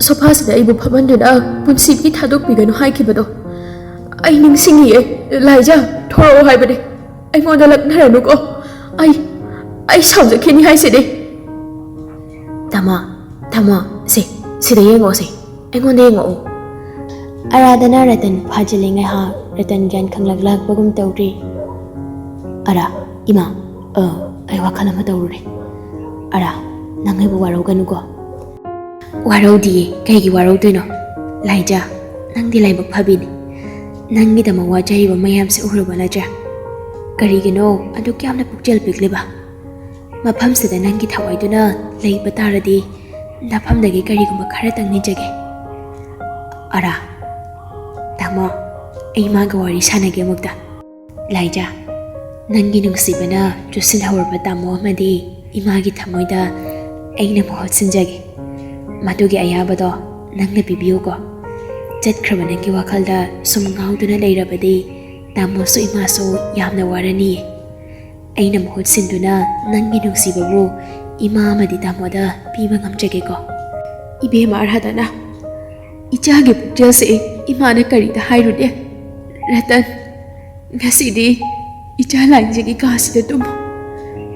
ꯁꯣꯐꯥꯁꯤꯗ ꯑꯩꯕꯨ ꯐꯝꯍꯟꯗꯨꯅ ꯄꯨꯟꯁꯤꯒꯤ ꯊꯥꯗꯣꯛꯄꯤꯒꯅꯨ ꯍꯥꯏꯈꯤꯕꯗꯣ? ꯑꯩ ꯅꯤꯡꯁꯤꯡꯉꯤꯌꯦ, ꯂꯥꯏꯖꯥ, ꯊꯣꯔꯛꯑꯣ ꯍꯥꯏꯕꯅꯦ꯫ ꯑꯩꯉꯣꯟꯗ ꯂꯛꯅꯔꯅꯨꯀꯣ꯫ ꯑꯩ, ꯑꯩ ꯁꯥꯎꯖꯈꯤꯅꯤ ꯍꯥꯏꯁꯤꯗꯤ꯫" "ꯇꯥꯃꯣ, ꯇꯥꯃꯣ, ꯁꯦ, ꯁꯤꯗ ꯌꯦꯡꯉꯣ, ꯁꯦ, ꯑꯩꯉꯣꯟꯗ ꯌꯦꯡꯉꯛꯑꯣ꯫" ꯑꯔꯥꯗꯅ ꯔꯇꯟ ꯐꯥꯖꯤꯜꯂꯤ ꯉꯥꯏꯍꯥꯛ꯫ ꯔꯇꯟ ꯒ꯭ꯌꯥꯟ ꯈꯪꯂꯛ ꯂꯥꯛꯄꯒꯨꯝ ꯇꯧꯔꯤ꯫ "ꯑꯔꯥ, ꯏꯃꯥ, ꯑ, ꯑꯩ ꯋꯥꯈꯜ ꯑꯃ ꯇꯧꯔꯨꯔꯦ꯫ ꯑꯔꯥ, ꯅꯪ ꯑꯩꯕꯨ ꯋꯥꯔꯧꯒꯅꯨꯀꯣ꯫" "ꯋꯥꯔꯧꯗꯤꯌꯦ, ꯀꯩꯒꯤ ꯋꯥꯔꯧꯗꯣꯏꯅꯣ? ꯂꯥꯏꯖꯥ, ꯅꯪꯗꯤ ꯂꯥꯏꯕꯛ ꯐꯕꯤꯅꯤ꯫ ꯅꯪꯒꯤꯗꯃꯛ ꯋꯥꯖꯔꯤꯕ ꯃꯌꯥꯝꯁꯦ ꯎꯔꯕ ꯅꯠꯇ꯭ꯔꯥ? ꯀꯔꯤꯒꯤꯅꯣ ꯑꯗꯨꯛ ꯌꯥꯝꯅ ꯄꯨꯛꯆꯦꯜ ꯄꯤꯛꯂꯤꯕ? ꯃꯐꯝꯁꯤꯗ ꯅꯪꯒꯤ ꯊꯋꯥꯏꯗꯨꯅ ꯂꯩꯕ ꯇꯥꯔꯗꯤ ꯅꯐꯝꯗꯒꯤ ꯀꯔꯤꯒꯨꯝꯕ ꯈꯔꯇꯪ ꯅꯤꯖꯒꯦ꯫" "ꯑꯔꯥ, ꯇꯥꯃꯣ, ꯑꯩ ꯃꯥꯒ ꯋꯥꯔꯤ ꯁꯥꯟꯅꯒꯦ ꯑꯃꯨꯛꯇ꯫" "ꯂꯥꯏꯖꯥ, ꯅꯪꯒꯤ ꯅꯨꯡꯁꯤꯕꯅ ꯆꯨꯁꯤꯜꯍꯧꯔꯕ ꯇꯥꯃꯣ ꯑꯃꯗꯤ ꯏꯃꯥꯒꯤ ꯊꯃꯣꯏꯗ ꯑꯩꯅ ꯃꯍꯨꯠ ꯁꯤꯟꯖꯒꯦ꯫ ꯃꯗꯨꯒꯤ ꯑꯌꯥꯕꯗꯣ ꯅꯪꯅ ꯄꯤꯕꯤꯌꯨꯀꯣ꯫ ꯆꯠꯈ꯭ꯔꯕ ꯅꯪꯒꯤ ꯋꯥꯈꯜꯗ ꯁꯨꯝ ꯉꯥꯎꯗꯨꯅ ꯂꯩꯔꯕꯗꯤ ꯇꯥꯃꯣꯁꯨ ꯏꯃꯥꯁꯨ ꯌꯥꯝꯅ ꯋꯥꯔꯅꯤꯌꯦ꯫ ꯑꯩꯅ ꯃꯍꯨꯠ ꯁꯤꯟꯗꯨꯅ ꯅꯪꯒꯤ ꯅꯨꯡꯁꯤꯕꯕꯨ ꯏꯃꯥ ꯑꯃꯗꯤ ꯇꯥꯃꯣꯗ ꯄꯤꯕ ꯉꯝꯖꯒꯦꯀꯣ꯫ ꯏꯕꯦꯝꯃ ꯑꯔꯥꯙꯅꯥ, ꯏꯆꯥꯒꯤ ꯄꯨꯛꯆꯦꯜꯁꯦ ꯏꯃꯥꯅ ꯀꯔꯤꯗ ꯍꯥꯏꯔꯨꯅꯦ? ꯔꯇꯟ, ꯉꯁꯤꯗꯤ ꯏꯆꯥ ꯂꯥꯏꯟꯖꯒꯤ ꯀꯥꯁꯤꯗ ꯇꯨꯝꯃꯣ꯫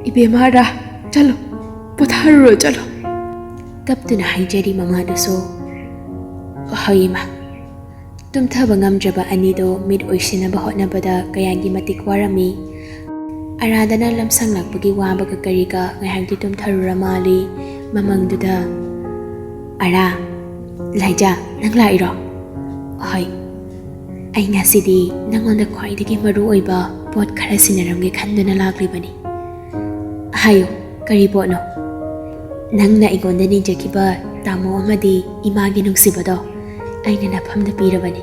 ꯏꯕꯦꯝꯃ ꯑꯔꯥ, ꯆꯠꯂꯣ, ꯄꯣꯊꯥꯔꯨꯔꯣ, ꯆꯠꯂꯣ꯫ ꯀꯞꯇꯨꯅ ꯍꯥꯏꯖꯔꯤ ꯃꯃꯥꯗꯨꯁꯨ꯫ ꯍꯣꯏ ꯏꯃꯥ꯫ ꯇꯨꯝꯊꯕ ꯉꯝꯗ꯭ꯔꯕ ꯑꯅꯤꯗꯣ ꯃꯤꯠ ꯑꯣꯏꯁꯤꯟꯅꯕ ꯍꯣꯠꯅꯕꯗ ꯀꯌꯥꯒꯤ ꯃꯇꯤꯛ ꯋꯥꯔꯝꯃꯤ꯫ ꯑꯔꯥꯗꯅ ꯂꯝꯁꯪꯂꯛꯄꯒꯤ ꯋꯥꯕꯒ ꯀꯔꯤꯒ ꯉꯥꯏꯍꯥꯛꯇꯤ ꯇꯨꯝꯊꯔꯨꯔ ꯃꯥꯜꯂꯤ꯫ ꯃꯃꯪꯗꯨꯗ, "ꯑꯔꯥ, ꯂꯥꯏꯖꯥ, ꯅꯪ ꯂꯥꯛꯏꯔꯣ?" "ꯍꯣꯏ, ꯑꯩ ꯉꯁꯤꯗꯤ ꯅꯪꯉꯣꯟꯗ ꯈ꯭ꯋꯥꯏꯗꯒꯤ ꯃꯔꯨ ꯑꯣꯏꯕ ꯄꯣꯠ ꯈꯔ ꯁꯤꯟꯅꯔꯝꯒꯦ ꯈꯟꯗꯨꯅ ꯂꯥꯛꯂꯤꯕꯅꯤ꯫" "ꯍꯥꯏꯌꯨ, ꯀꯔꯤ ꯄꯣꯠꯅꯣ?" "ꯅꯪꯅ ꯑꯩꯉꯣꯟꯗ ꯅꯤꯖꯈꯤꯕ ꯇꯥꯃꯣ ꯑꯃꯗꯤ ꯏꯃꯥꯒꯤ ꯅꯨꯡꯁꯤꯕꯗꯣ ꯑꯩꯅ ꯅꯐꯝꯗ ꯄꯤꯔꯕꯅꯤ꯫"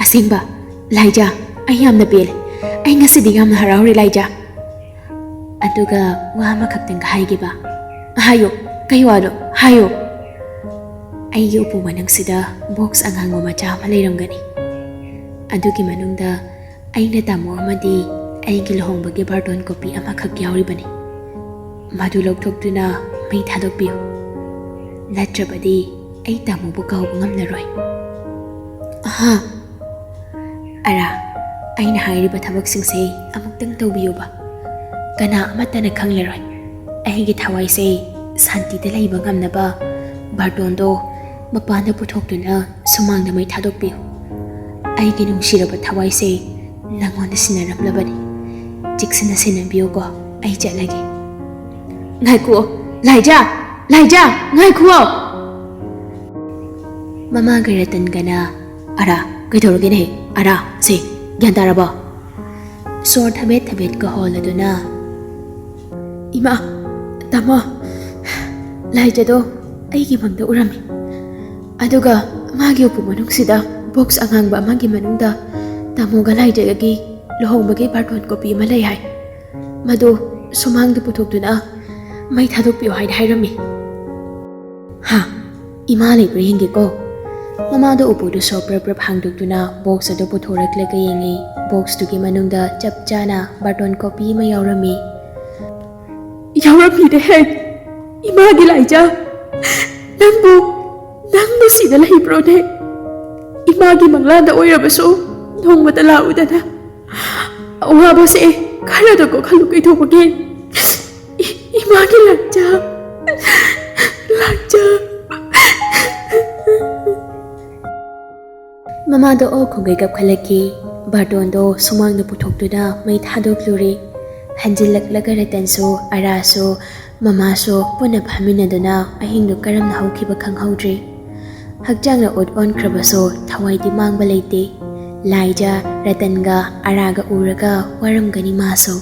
"ꯑꯁꯦꯡꯕ? ꯂꯥꯏꯖꯥ, ꯑꯩ ꯌꯥꯝꯅ ꯄꯦꯜꯂꯦ꯫ ꯑꯩ ꯉꯁꯤꯗꯤ ꯌꯥꯝꯅ ꯍꯔꯥꯎꯔꯦ, ꯂꯥꯏꯖꯥ꯫" ꯑꯗꯨꯒ ꯋꯥ ꯑꯃꯈꯛꯇꯪꯒ ꯍꯥꯏꯈꯤꯕ꯫ "ꯍꯥꯏꯌꯨ, ꯀꯩ ꯋꯥꯅꯣ? ꯍꯥꯏꯌꯨ꯫" "ꯑꯩꯒꯤ ꯎꯄꯨ ꯃꯅꯨꯡꯁꯤꯗ ꯕꯣꯛꯁ ꯑꯉꯥꯡꯕ ꯃꯆꯥ ꯑꯃ ꯂꯩꯔꯝꯒꯅꯤ꯫ ꯑꯗꯨꯒꯤ ꯃꯅꯨꯡꯗ ꯑꯩꯅ ꯇꯥꯃꯣ ꯑꯃꯗꯤ ꯑꯩꯒꯤ ꯂꯨꯍꯣꯡꯕꯒꯤ ꯕꯥꯔꯇꯣꯟ ꯀꯣꯄꯤ ꯑꯃꯈꯛ ꯌꯥꯎꯔꯤꯕꯅꯤ꯫ ꯃꯗꯨ ꯂꯧꯊꯣꯛꯇꯨꯅ ꯃꯩ ꯊꯥꯗꯣꯛꯄꯤꯌꯨ꯫ ꯅꯠꯇ꯭ꯔꯕꯗꯤ ꯑꯩ ꯇꯥꯃꯣꯕꯨ ꯀꯥꯎꯕ ꯉꯝꯂꯔꯣꯏ꯫" "ꯑꯍꯥ꯫" "ꯑꯔꯥ, ꯑꯩꯅ ꯍꯥꯏꯔꯤꯕ ꯊꯕꯛꯁꯤꯡꯁꯦ ꯑꯃꯨꯛꯇꯪ ꯇꯧꯕꯤꯌꯨꯕ꯫ ꯀꯅꯥ ꯑꯃꯠꯇꯅ ꯈꯪꯂꯔꯣꯏ꯫ ꯑꯩꯒꯤ ꯊꯋꯥꯏꯁꯦ ꯁꯥꯟꯇꯤꯗ ꯂꯩꯕ ꯉꯝꯅꯕ ꯕꯥꯔꯇꯣꯟꯗꯣ ꯃꯄꯥꯟꯗ ꯄꯨꯊꯣꯛꯇꯨꯅ ꯁꯨꯃꯥꯡꯗ ꯃꯩ ꯊꯥꯗꯣꯛꯄꯤꯌꯨ꯫ ꯑꯩꯒꯤ ꯅꯨꯡꯁꯤꯔꯕ ꯊꯋꯥꯏꯁꯦ ꯅꯪꯉꯣꯟꯗ ꯁꯤꯟꯅꯔꯝꯂꯕꯅꯤ꯫ ꯆꯦꯛꯁꯤꯟꯅ ꯁꯦꯟꯅꯕꯤꯌꯨꯀꯣ, ꯑꯩ ꯆꯠꯂꯒꯦ꯫" "ꯉꯥꯏꯈꯨꯑꯣ, ꯂꯥꯏꯖꯥ! ꯂꯥꯏꯖꯥ, ꯉꯥꯏꯈꯨꯑꯣ!" ꯃꯃꯥꯒ ꯔꯇꯟꯒꯅ, "ꯑꯔꯥ, ꯀꯩꯗꯧꯔꯒꯦꯅꯦ? ꯑꯔꯥ, ꯁꯦ, ꯒ꯭ꯌꯥꯟ ꯇꯥꯔꯕꯣ?" ꯁꯣꯔ ꯊꯕꯦꯠ ꯊꯕꯦꯠꯀ ꯍꯣꯜꯂꯗꯨꯅ, "ꯏꯃꯥ, ꯇꯥꯃꯣ, ꯂꯥꯏꯖꯗꯣ ꯑꯩꯒꯤ ꯃꯪꯗ ꯎꯔꯝꯃꯤ꯫ ꯑꯗꯨꯒ ꯃꯥꯒꯤ ꯎꯄꯨ ꯃꯅꯨꯡꯁꯤꯗ ꯕꯣꯛꯁ ꯑꯉꯥꯡꯕ ꯑꯃꯒꯤ ꯃꯅꯨꯡꯗ ꯇꯥꯃꯣꯒ ꯂꯥꯏꯖꯒꯒꯤ ꯂꯨꯍꯣꯡꯕꯒꯤ ꯕꯥꯔꯇꯣꯟ ꯀꯣꯄꯤ ꯑꯃ ꯂꯩ ꯍꯥꯏ꯫ ꯃꯗꯨ ꯁꯨꯃꯥꯡꯗ ꯄꯨꯊꯣꯛꯇꯨꯅ ꯃꯩ ꯊꯥꯗꯣꯛꯄꯤꯌꯨ ꯍꯥꯏꯅ ꯍꯥꯏꯔꯝꯃꯤ꯫" "ꯍꯥ, ꯏꯃꯥ ꯂꯩꯕ꯭ꯔꯥ ꯌꯦꯡꯒꯦꯀꯣ꯫" ꯃꯃꯥꯗꯣ ꯎꯄꯨꯗꯨ ꯁꯣ ꯄ꯭ꯔꯞ ꯄ꯭ꯔꯞ ꯍꯥꯡꯗꯣꯛꯇꯨꯅ ꯕꯣꯛꯁ ꯑꯗꯨ ꯄꯨꯊꯣꯔꯛꯂꯒ ꯌꯦꯡꯉꯤ꯫ ꯕꯣꯛꯁꯇꯨꯒꯤ ꯃꯅꯨꯡꯗ ꯆꯞ ꯆꯥꯅ ꯕꯥꯔꯇꯣꯟ ꯀꯣꯄꯤ ꯑꯃ ꯌꯥꯎꯔꯝꯃꯤ꯫ ꯌꯥꯎꯔꯝꯃꯤꯅꯦ ꯍꯦ꯫ ꯏꯃꯥꯒꯤ ꯂꯥꯏꯖꯥ, ꯅꯪꯕꯨ, ꯅꯪꯕꯨ ꯁꯤꯗ ꯂꯩꯕ꯭ꯔꯣꯅꯦ? ꯏꯃꯥꯒꯤ ꯃꯪꯂꯥꯟꯗ ꯑꯣꯏꯔꯕꯁꯨ ꯅꯣꯡꯃꯇ ꯂꯥꯛꯎꯗꯅ꯫ ꯑꯋꯥꯕꯁꯦ ꯈꯔꯗ ꯀꯣꯛꯍꯜꯂꯨ ꯀꯩꯗꯧꯕꯒꯦ? ꯏ-, ꯏꯃꯥꯒꯤ ꯂꯥꯏꯖꯥ, ꯂꯥꯏꯖꯥ꯫ ꯃꯃꯥꯗꯣ ꯑꯣ ꯈꯣꯡꯒꯩ ꯀꯞꯈꯠꯂꯛꯈꯤ꯫ ꯕꯥꯔꯇꯣꯟꯗꯣ ꯁꯨꯃꯥꯡꯗ ꯄꯨꯊꯣꯛꯇꯨꯅ ꯃꯩ ꯊꯥꯗꯣꯛꯂꯨꯔꯦ꯫ ꯍꯟꯖꯤꯜꯂꯛꯂꯒ ꯔꯇꯟꯁꯨ, ꯑꯔꯥꯁꯨ, ꯃꯃꯥꯁꯨ ꯄꯨꯟꯅ ꯐꯝꯃꯤꯟꯅꯗꯨꯅ ꯑꯍꯤꯡꯗꯨ ꯀꯔꯝꯅ ꯍꯧꯈꯤꯕ ꯈꯪꯍꯧꯗ꯭ꯔꯦ꯫ ꯍꯛꯆꯥꯡꯅ ꯑꯣꯠ ꯑꯣꯟꯈ꯭ꯔꯕꯁꯨ ꯊꯋꯥꯏꯗꯤ ꯃꯥꯡꯕ ꯂꯩꯇꯦ꯫ ꯂꯥꯏꯖꯥ, ꯔꯇꯟꯒ ꯑꯔꯥꯒ ꯎꯔꯒ ꯋꯥꯔꯝꯒꯅꯤ ꯃꯥꯁꯨ꯫